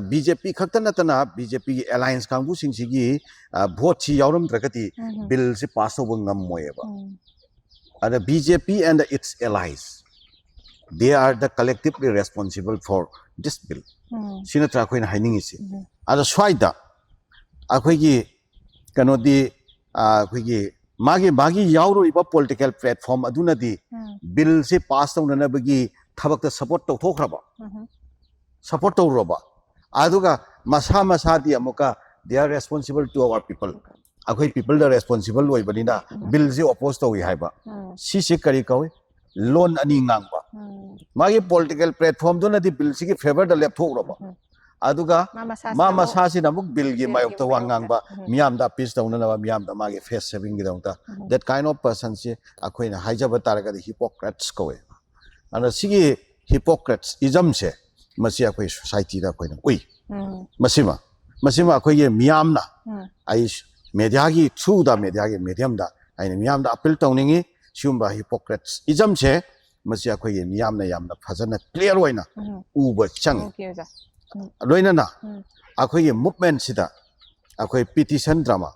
ꯕꯤ ꯖꯦ ꯄꯤ ꯈꯛꯇ ꯅꯠꯇꯅ ꯕꯤ ꯖꯦ ꯄꯤꯒꯤ ꯑꯦꯂꯥꯏꯟꯁ ꯀꯥꯡꯕꯨꯁꯤꯡꯁꯤꯒꯤ ꯚꯣꯠꯁꯤ ꯌꯥꯎꯔꯝꯗ꯭ꯔꯒꯗꯤ ꯕꯤꯜꯁꯤ ꯄꯥꯁ ꯇꯧꯕ ꯉꯝꯃꯣꯏꯕ꯫ ꯑꯗ B J P and its allies, they are the collectively responsible for this bill. ꯁꯤ ꯅꯠꯇ꯭ꯔꯥ ꯑꯩꯈꯣꯏꯅ ꯍꯥꯏꯅꯤꯡꯉꯤꯁꯤ? ꯑꯗ ꯁ꯭ꯋꯥꯏꯗ ꯑꯩꯈꯣꯏꯒꯤ ꯀꯩꯅꯣꯗꯤ ꯑꯩꯈꯣꯏꯒꯤ ꯃꯥꯒꯤ ꯃꯥꯒꯤ ꯌꯥꯎꯔꯨꯔꯤꯕ ꯄꯣꯂꯤꯇꯤꯀꯦꯜ ꯄ꯭ꯂꯦꯠꯐꯣꯝ ꯑꯗꯨꯅꯗꯤ ꯕꯤꯜꯁꯤ ꯄꯥꯁ ꯇꯧꯅꯅꯕꯒꯤ ꯊꯕꯛꯇ ꯁꯄꯣꯔꯠ ꯇꯧꯊꯣꯛꯈ꯭ꯔꯕ, ꯁꯄꯣꯔꯠ ꯇꯧꯔꯨꯔꯕ, ꯑꯗꯨꯒ ꯃꯁꯥ ꯃꯁꯥꯗꯤ ꯑꯃꯨꯛꯀ they are responsible to our people, ꯑꯩꯈꯣꯏ ꯄꯤꯄꯜꯗ ꯔꯦꯁꯄꯣꯟꯁꯤꯕꯜ ꯑꯣꯏꯕꯅꯤꯅ ꯕꯤꯜꯁꯤ ꯑꯣꯄꯣꯖ ꯇꯧꯏ ꯍꯥꯏꯕ, ꯁꯤꯁꯦ ꯀꯔꯤ ꯀꯧꯏ? ꯂꯣꯟ ꯑꯅꯤ ꯉꯥꯡꯕ꯫ ꯃꯥꯒꯤ ꯄꯣꯂꯤꯇꯤꯀꯦꯜ ꯄ꯭ꯂꯦꯠꯐꯣꯝꯗꯨꯅꯗꯤ ꯕꯤꯜꯁꯤꯒꯤ ꯐꯦꯚꯔꯗ ꯂꯦꯞꯊꯣꯛꯎꯔꯕ, ꯑꯗꯨꯒ ꯃꯥ ꯃꯁꯥꯁꯤꯅ ꯃꯥ ꯑꯃꯨꯛ ꯃꯁꯥꯁꯤꯅ ꯑꯃꯨꯛ ꯕꯤꯜꯒꯤ ꯕꯤꯜꯒꯤ ꯃꯥꯌꯣꯛꯇ ꯋꯥ ꯃꯥꯌꯣꯛꯇ꯫ ꯉꯥꯡꯕ, ꯃꯤꯌꯥꯝꯗ ꯑꯄꯤꯁ ꯇꯧꯅꯅꯕ, ꯃꯤꯌꯥꯝꯗ ꯃꯥꯒꯤ ꯐꯦꯁ ꯁꯦꯚꯤꯡꯒꯤꯗꯃꯛꯇ, that kind of personꯁꯤ ꯑꯩꯈꯣꯏꯅ ꯍꯥꯏꯖꯕ ꯇꯥꯔꯒꯗꯤ ꯍꯤꯄꯣꯀ꯭ꯔꯦꯠꯁ ꯀꯧꯋꯦ꯫ ꯑꯗꯨꯅ ꯁꯤꯒꯤ ꯍꯤꯄꯣꯀ꯭ꯔꯦꯠꯁ ꯏꯖꯝꯁꯦ ꯃꯁꯤ ꯑꯩꯈꯣꯏ ꯁꯣꯁꯥꯏꯇꯤꯗ ꯑꯩꯈꯣꯏꯅ ꯎꯏ꯫ ꯃꯁꯤꯃ ꯃꯁꯤꯃ ꯑꯩꯈꯣꯏꯒꯤ ꯃꯤꯌꯥꯝꯅ, ꯑꯩ ꯃꯦꯗꯤꯌꯥꯒꯤ ꯊ꯭ꯔꯨꯗ, ꯃꯦꯗꯤꯌꯥꯒꯤ ꯃꯦꯗꯤꯌꯝꯗ ꯑꯩꯅ ꯃꯤꯌꯥꯝꯗ ꯑꯄꯤꯜ ꯇꯧꯅꯤꯡꯉꯤ꯫ ꯁꯤꯒꯨꯝꯕ ꯍꯤꯄꯣꯀ꯭ꯔꯦꯠꯁ ꯏꯖꯝꯁꯦ ꯃꯁꯤ ꯑꯩꯈꯣꯏꯒꯤ ꯃꯤꯌꯥꯝꯅ ꯌꯥꯝꯅ ꯐꯖꯅ ꯀ꯭ꯂꯤꯌꯥꯔ ꯑꯣꯏꯅ ꯎꯕ ꯆꯪꯉꯤ꯫ ꯂꯣꯏꯅꯅ ꯑꯩꯈꯣꯏꯒꯤ ꯃꯨꯞꯃꯦꯟꯁꯤꯗ ꯑꯩꯈꯣꯏ ꯄꯤꯇꯤꯁꯟ ꯗ꯭ꯔꯃꯥ,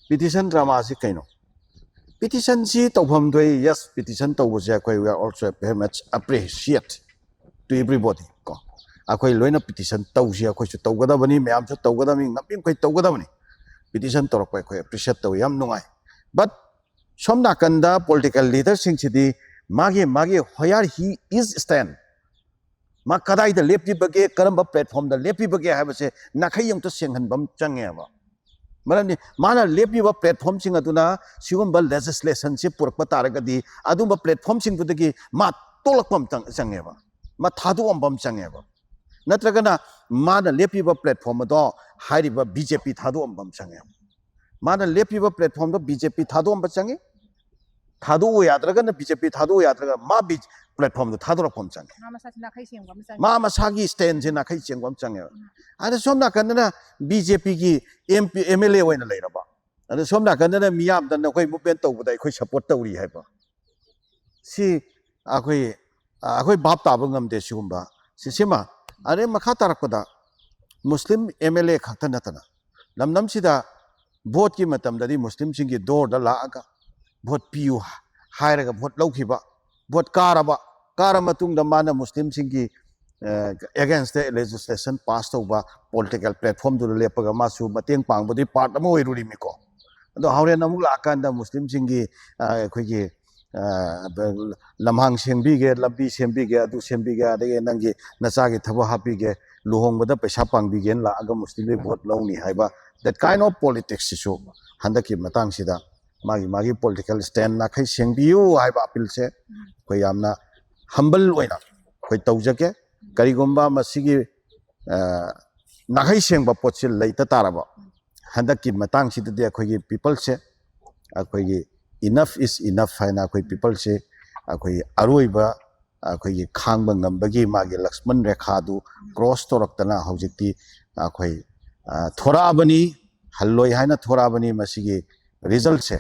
ꯄꯤꯇꯤꯁꯟ ꯗ꯭ꯔꯃꯥꯁꯤ ꯀꯩꯅꯣ? ꯄꯤꯇꯤꯁꯟꯁꯤ ꯇꯧꯐꯝ ꯊꯣꯛꯏ꯫ Yes, ꯄꯤꯇꯤꯁꯟ ꯇꯧꯕꯁꯦ ꯑꯩꯈꯣꯏ we are also very much appreciate to everybody ꯀꯣ꯫ ꯑꯩꯈꯣꯏ ꯂꯣꯏꯅ ꯄꯤꯇꯤꯁꯟ ꯇꯧꯁꯤ, ꯑꯩꯈꯣꯏꯁꯨ ꯇꯧꯒꯗꯕꯅꯤ, ꯃꯌꯥꯝꯁꯨ ꯇꯧꯒꯗꯕꯅꯤ, ꯉꯝꯃꯤ ꯃꯈꯩ ꯇꯧꯒꯗꯕꯅꯤ꯫ ꯄꯤꯇꯤꯁꯟ ꯇꯧꯔꯛꯄ ꯑꯩꯈꯣꯏ ꯑꯦꯄ꯭ꯔꯤꯁꯤꯌꯦꯠ ꯇꯧꯏ, ꯌꯥꯝ ꯅꯨꯡꯉꯥꯏ꯫ ꯕꯠ ꯁꯣꯝ ꯅꯥꯀꯟꯗ ꯄꯣꯂꯤꯇꯤꯀꯦꯜ ꯂꯤꯗꯔꯁꯤꯡꯁꯤꯗꯤ ꯃꯥꯒꯤ ꯃꯥꯒꯤ where he is stand, ꯃꯥ ꯀꯗꯥꯏꯗ ꯂꯦꯞꯄꯤꯕꯒꯦ, ꯀꯔꯝꯕ ꯄ꯭ꯂꯦꯠꯐꯣꯝꯗ ꯂꯦꯞꯄꯤꯕꯒꯦ ꯍꯥꯏꯕꯁꯦ ꯅꯥꯈꯩ ꯑꯃꯨꯛꯇ ꯁꯦꯡꯍꯟꯕ ꯑꯃ ꯆꯪꯉꯦꯕ꯫ ꯃꯔꯝꯗꯤ ꯃꯥꯅ ꯂꯦꯞꯄꯤꯕ ꯄ꯭ꯂꯦꯠꯐꯣꯝꯁꯤꯡ ꯑꯗꯨꯅ ꯁꯤꯒꯨꯝꯕ ꯂꯦꯖꯤꯁꯂꯦꯁꯟꯁꯤ ꯄꯨꯔꯛꯄ ꯇꯥꯔꯒꯗꯤ ꯑꯗꯨꯝꯕ ꯄ꯭ꯂꯦꯠꯐꯣꯝꯁꯤꯡꯗꯨꯗꯒꯤ ꯃꯥ ꯇꯣꯛꯂꯛꯄ ꯑꯃ ꯆꯪ- ꯆꯪꯉꯦꯕ, ꯃꯥ ꯊꯥꯗꯣꯛꯑꯝꯕ ꯑꯃ ꯆꯪꯉꯦꯕ꯫ ꯅꯠꯇ꯭ꯔꯒꯅ ꯃꯥꯅ ꯂꯦꯞꯄꯤꯕ ꯄ꯭ꯂꯦꯠꯐꯣꯝ ꯑꯗꯣ ꯍꯥꯏꯔꯤꯕ ꯕꯤ ꯖꯦ ꯄꯤ ꯊꯥꯗꯣꯛꯑꯝꯕ ꯑꯃ ꯆꯪꯉꯦꯕ꯫ ꯃꯥꯅ ꯂꯦꯞꯄꯤꯕ ꯄ꯭ꯂꯦꯠꯐꯣꯝꯗꯣ ꯕꯤ ꯖꯦ ꯄꯤ ꯊꯥꯗꯣꯛꯑꯝꯕ ꯆꯪꯉꯤ, ꯊꯥꯗꯣꯛꯎ ꯌꯥꯗ꯭ꯔꯒꯅ, ꯕꯤ ꯖꯦ ꯄꯤ ꯊꯥꯗꯣꯛꯎ ꯌꯥꯗ꯭ꯔꯒꯅ ꯃꯥ ꯄ꯭ꯂꯦꯠꯐꯣꯝꯗꯣ ꯊꯥꯗꯣꯔꯛꯄ ꯑꯃ ꯆꯪꯉꯦ꯫ ꯃꯥ ꯃꯁꯥꯁꯤ ꯅꯥꯈꯩ ꯁꯦꯡꯕ ꯑꯃ ꯆꯪꯉꯦ꯫ ꯃꯥ ꯃꯁꯥꯒꯤ ꯁ꯭ꯇꯦꯟꯁꯦ ꯅꯥꯈꯩ ꯁꯦꯡꯕ ꯑꯃ ꯆꯪꯉꯦꯕ꯫ ꯑꯗ ꯁꯣꯝ ꯅꯥꯀꯟꯗꯅ ꯕꯤ ꯖꯦ ꯄꯤꯒꯤ M P, M L A ꯑꯣꯏꯅ ꯂꯩꯔꯕ, ꯑꯗ ꯁꯣꯝ ꯅꯥꯀꯟꯗꯅ ꯃꯤꯌꯥꯝꯗ ꯅꯈꯣꯏ movement ꯇꯧꯕꯗ ꯑꯩꯈꯣꯏ support ꯇꯧꯔꯤ ꯍꯥꯏꯕ꯫ ꯁꯤ ꯑꯩꯈꯣꯏ, ꯑꯩꯈꯣꯏ ꯚꯥꯞ ꯇꯥꯕ ꯉꯝꯗꯦ ꯁꯤꯒꯨꯝꯕ꯫ ꯁꯤꯁꯤꯃ꯫ ꯑꯗꯩ ꯃꯈꯥ ꯇꯥꯔꯛꯄꯗ ꯃꯨꯁꯂꯤꯝ MLA ꯈꯛꯇ ꯅꯠꯇꯅ ꯂꯝꯗꯝꯁꯤꯗ vote ꯀꯤ ꯃꯇꯝꯗꯗꯤ ꯃꯨꯁꯂꯤꯝꯁꯤꯡꯒꯤ door ꯗ ꯂꯥꯛꯑꯒ vote ꯄꯤꯌꯨ ꯍꯥꯏꯔꯒ vote ꯂꯧꯈꯤꯕ, vote ꯀꯥꯔꯕ, ꯀꯥꯔ ꯃꯇꯨꯡꯗ ꯃꯥꯅ ꯃꯨꯁꯂꯤꯝꯁꯤꯡꯒꯤ, ꯑ, against ꯗ legislation pass ꯇꯧꯕ political platform ꯗꯨꯗ ꯂꯦꯞꯄꯒ ꯃꯥꯁꯨ ꯃꯇꯦꯡ ꯄꯥꯡꯕꯗꯨꯒꯤ part ꯑꯃ ꯑꯣꯏꯔꯨꯔꯤꯃꯤꯀꯣ꯫ ꯑꯗꯣ ꯍꯣꯔꯦꯟ ꯑꯃꯨꯛ ꯂꯥꯛꯑꯀꯥꯟꯗ ꯃꯨꯁꯂꯤꯝꯁꯤꯡꯒꯤ, ꯑ, ꯑꯩꯈꯣꯏꯒꯤ, ꯑ, ꯂꯝꯍꯥꯡ ꯁꯦꯝꯕꯤꯒꯦ, ꯂꯝꯕꯤ ꯁꯦꯝꯕꯤꯒꯦ, ꯑꯗꯨ ꯁꯦꯝꯕꯤꯒꯦ, ꯑꯗꯒꯤ ꯅꯪꯒꯤ ꯅꯆꯥꯒꯤ ꯊꯕꯛ ꯍꯥꯞꯄꯤꯒꯦ, ꯂꯨꯍꯣꯡꯕꯗ ꯄꯩꯁꯥ ꯄꯥꯡꯕꯤꯒꯦꯅ ꯂꯥꯛꯑꯒ ꯃꯨꯁꯂꯤꯝꯗꯒꯤ vote ꯂꯧꯅꯤ ꯍꯥꯏꯕ, that kind of politics ꯁꯤꯁꯨ ꯍꯟꯗꯛꯀꯤ ꯃꯇꯥꯡꯁꯤꯗ ꯃꯥꯒꯤ ꯃꯥꯒꯤ political stand ꯅꯥꯈꯩ ꯁꯦꯡꯕꯤꯌꯨ ꯍꯥꯏꯕ appeal ꯁꯦ ꯑꯩꯈꯣꯏ ꯌꯥꯝꯅ humble ꯑꯣꯏꯅ ꯑꯩꯈꯣꯏ ꯇꯧꯖꯒꯦ꯫ ꯀꯔꯤꯒꯨꯝꯕ ꯃꯁꯤꯒꯤ, ꯑ, ꯅꯥꯈꯩ ꯁꯦꯡꯕ ꯄꯣꯠꯁꯤ ꯂꯩꯇ ꯇꯥꯔꯕ, ꯍꯟꯗꯛꯀꯤ ꯃꯇꯥꯡꯁꯤꯗꯗꯤ ꯑꯩꯈꯣꯏꯒꯤ people ꯁꯦ, ꯑꯩꯈꯣꯏꯒꯤ enough is enough ꯍꯥꯏꯅ ꯑꯩꯈꯣꯏ people ꯁꯦ ꯑꯩꯈꯣꯏꯒꯤ ꯑꯔꯣꯏꯕ ꯑꯩꯈꯣꯏꯒꯤ ꯈꯥꯡꯕ ꯉꯝꯕꯒꯤ ꯃꯥꯒꯤ ꯂꯛꯁꯃꯟ ꯔꯦꯈꯥꯗꯨ cross ꯇꯧꯔꯛꯇꯅ ꯍꯧꯖꯤꯛꯇꯤ ꯑꯩꯈꯣꯏ, ꯑ, ꯊꯣꯔꯛꯑꯕꯅꯤ, ꯍꯜꯂꯣꯏ ꯍꯥꯏꯅ ꯊꯣꯔꯛꯑꯕꯅꯤ꯫ ꯃꯁꯤꯒꯤ result ꯁꯦ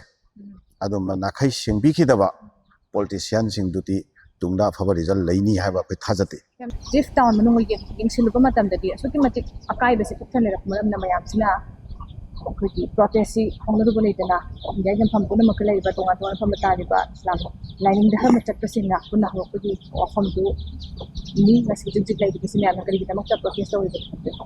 ꯑꯗꯨꯝꯕ ꯅꯥꯈꯩ ꯁꯦꯡꯕꯤꯈꯤꯗꯕ politician ꯁꯤꯡꯗꯨꯗꯤ ꯇꯨꯡꯗ ꯑꯐꯕ result ꯂꯩꯅꯤ ꯍꯥꯏꯕ ꯑꯩꯈꯣꯏ ꯊꯥꯖꯗꯦ꯫ ꯖꯤꯐ ꯇꯥꯎꯟ ꯃꯅꯨꯡ ꯌꯦꯡ-, ꯌꯦꯡꯁꯤꯜꯂꯨꯕ ꯃꯇꯝꯗꯗꯤ ꯑꯁꯨꯛꯀꯤ ꯃꯇꯤꯛ ꯑꯀꯥꯏꯕꯁꯤ ꯄꯤꯛ ꯊꯟꯅ ꯂꯩꯔꯛꯄ ꯃꯔꯝꯅ ꯃꯌꯥꯝꯁꯤꯅ ꯑꯩꯈꯣꯏꯒꯤ protest ꯁꯤ ꯍꯧꯅꯔꯨꯕ ꯂꯩꯗꯅ, ꯏꯟꯗꯤꯌꯥꯒꯤ ꯃꯐꯝ ꯄꯨꯝꯅꯃꯛꯇ ꯂꯩꯔꯤꯕ ꯇꯣꯉꯥꯟ ꯇꯣꯉꯥꯟꯕ ꯃꯐꯝꯗ ꯇꯥꯔꯤꯕ ꯏꯁꯂꯥꯝ ꯂꯥꯏꯅꯤꯡꯗ ꯍꯔꯃ ꯆꯠꯄꯁꯤꯡꯅ ꯄꯨꯟꯅ ꯍꯧꯔꯛꯄꯒꯤ ꯋꯥꯐꯝꯗꯨ ꯃꯤ ꯉꯁꯤ ꯍꯧꯖꯤꯛ ꯍꯧꯖꯤꯛ ꯂꯩꯔꯤꯕꯁꯤ ꯃꯌꯥꯝꯅ ꯀꯔꯤꯒꯤꯗꯃꯛꯇ protest ꯇꯧꯔꯤꯕꯅꯣ?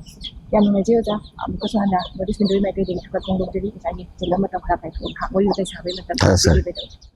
ꯌꯥꯝ ꯅꯨꯡꯉꯥꯏꯖꯩ ꯑꯣꯖꯥ, ꯑꯃꯨꯛꯀꯁꯨ ꯍꯟꯅ ꯅꯣꯔꯠ ꯏꯁ ꯋꯤꯟꯗꯣꯒꯤ ꯃꯥꯏꯀꯩꯗꯒꯤ ꯊꯥꯒꯠ ꯐꯣꯡꯗꯣꯛꯆꯔꯤ꯫ ꯉꯁꯥꯏꯒꯤ ꯆꯤꯜꯂ ꯃꯇꯝ ꯈꯔ ꯀꯥꯏꯊꯣꯛꯑꯒ ꯉꯥꯏꯍꯥꯛ ꯋꯥꯔꯤ ꯋꯥꯇꯥꯏ ꯁꯥꯕꯒꯤ ꯃꯇꯝ ꯐꯔꯦ, ꯁꯔ꯫ ꯄꯤꯕꯤꯕꯒꯤꯗꯃꯛ꯫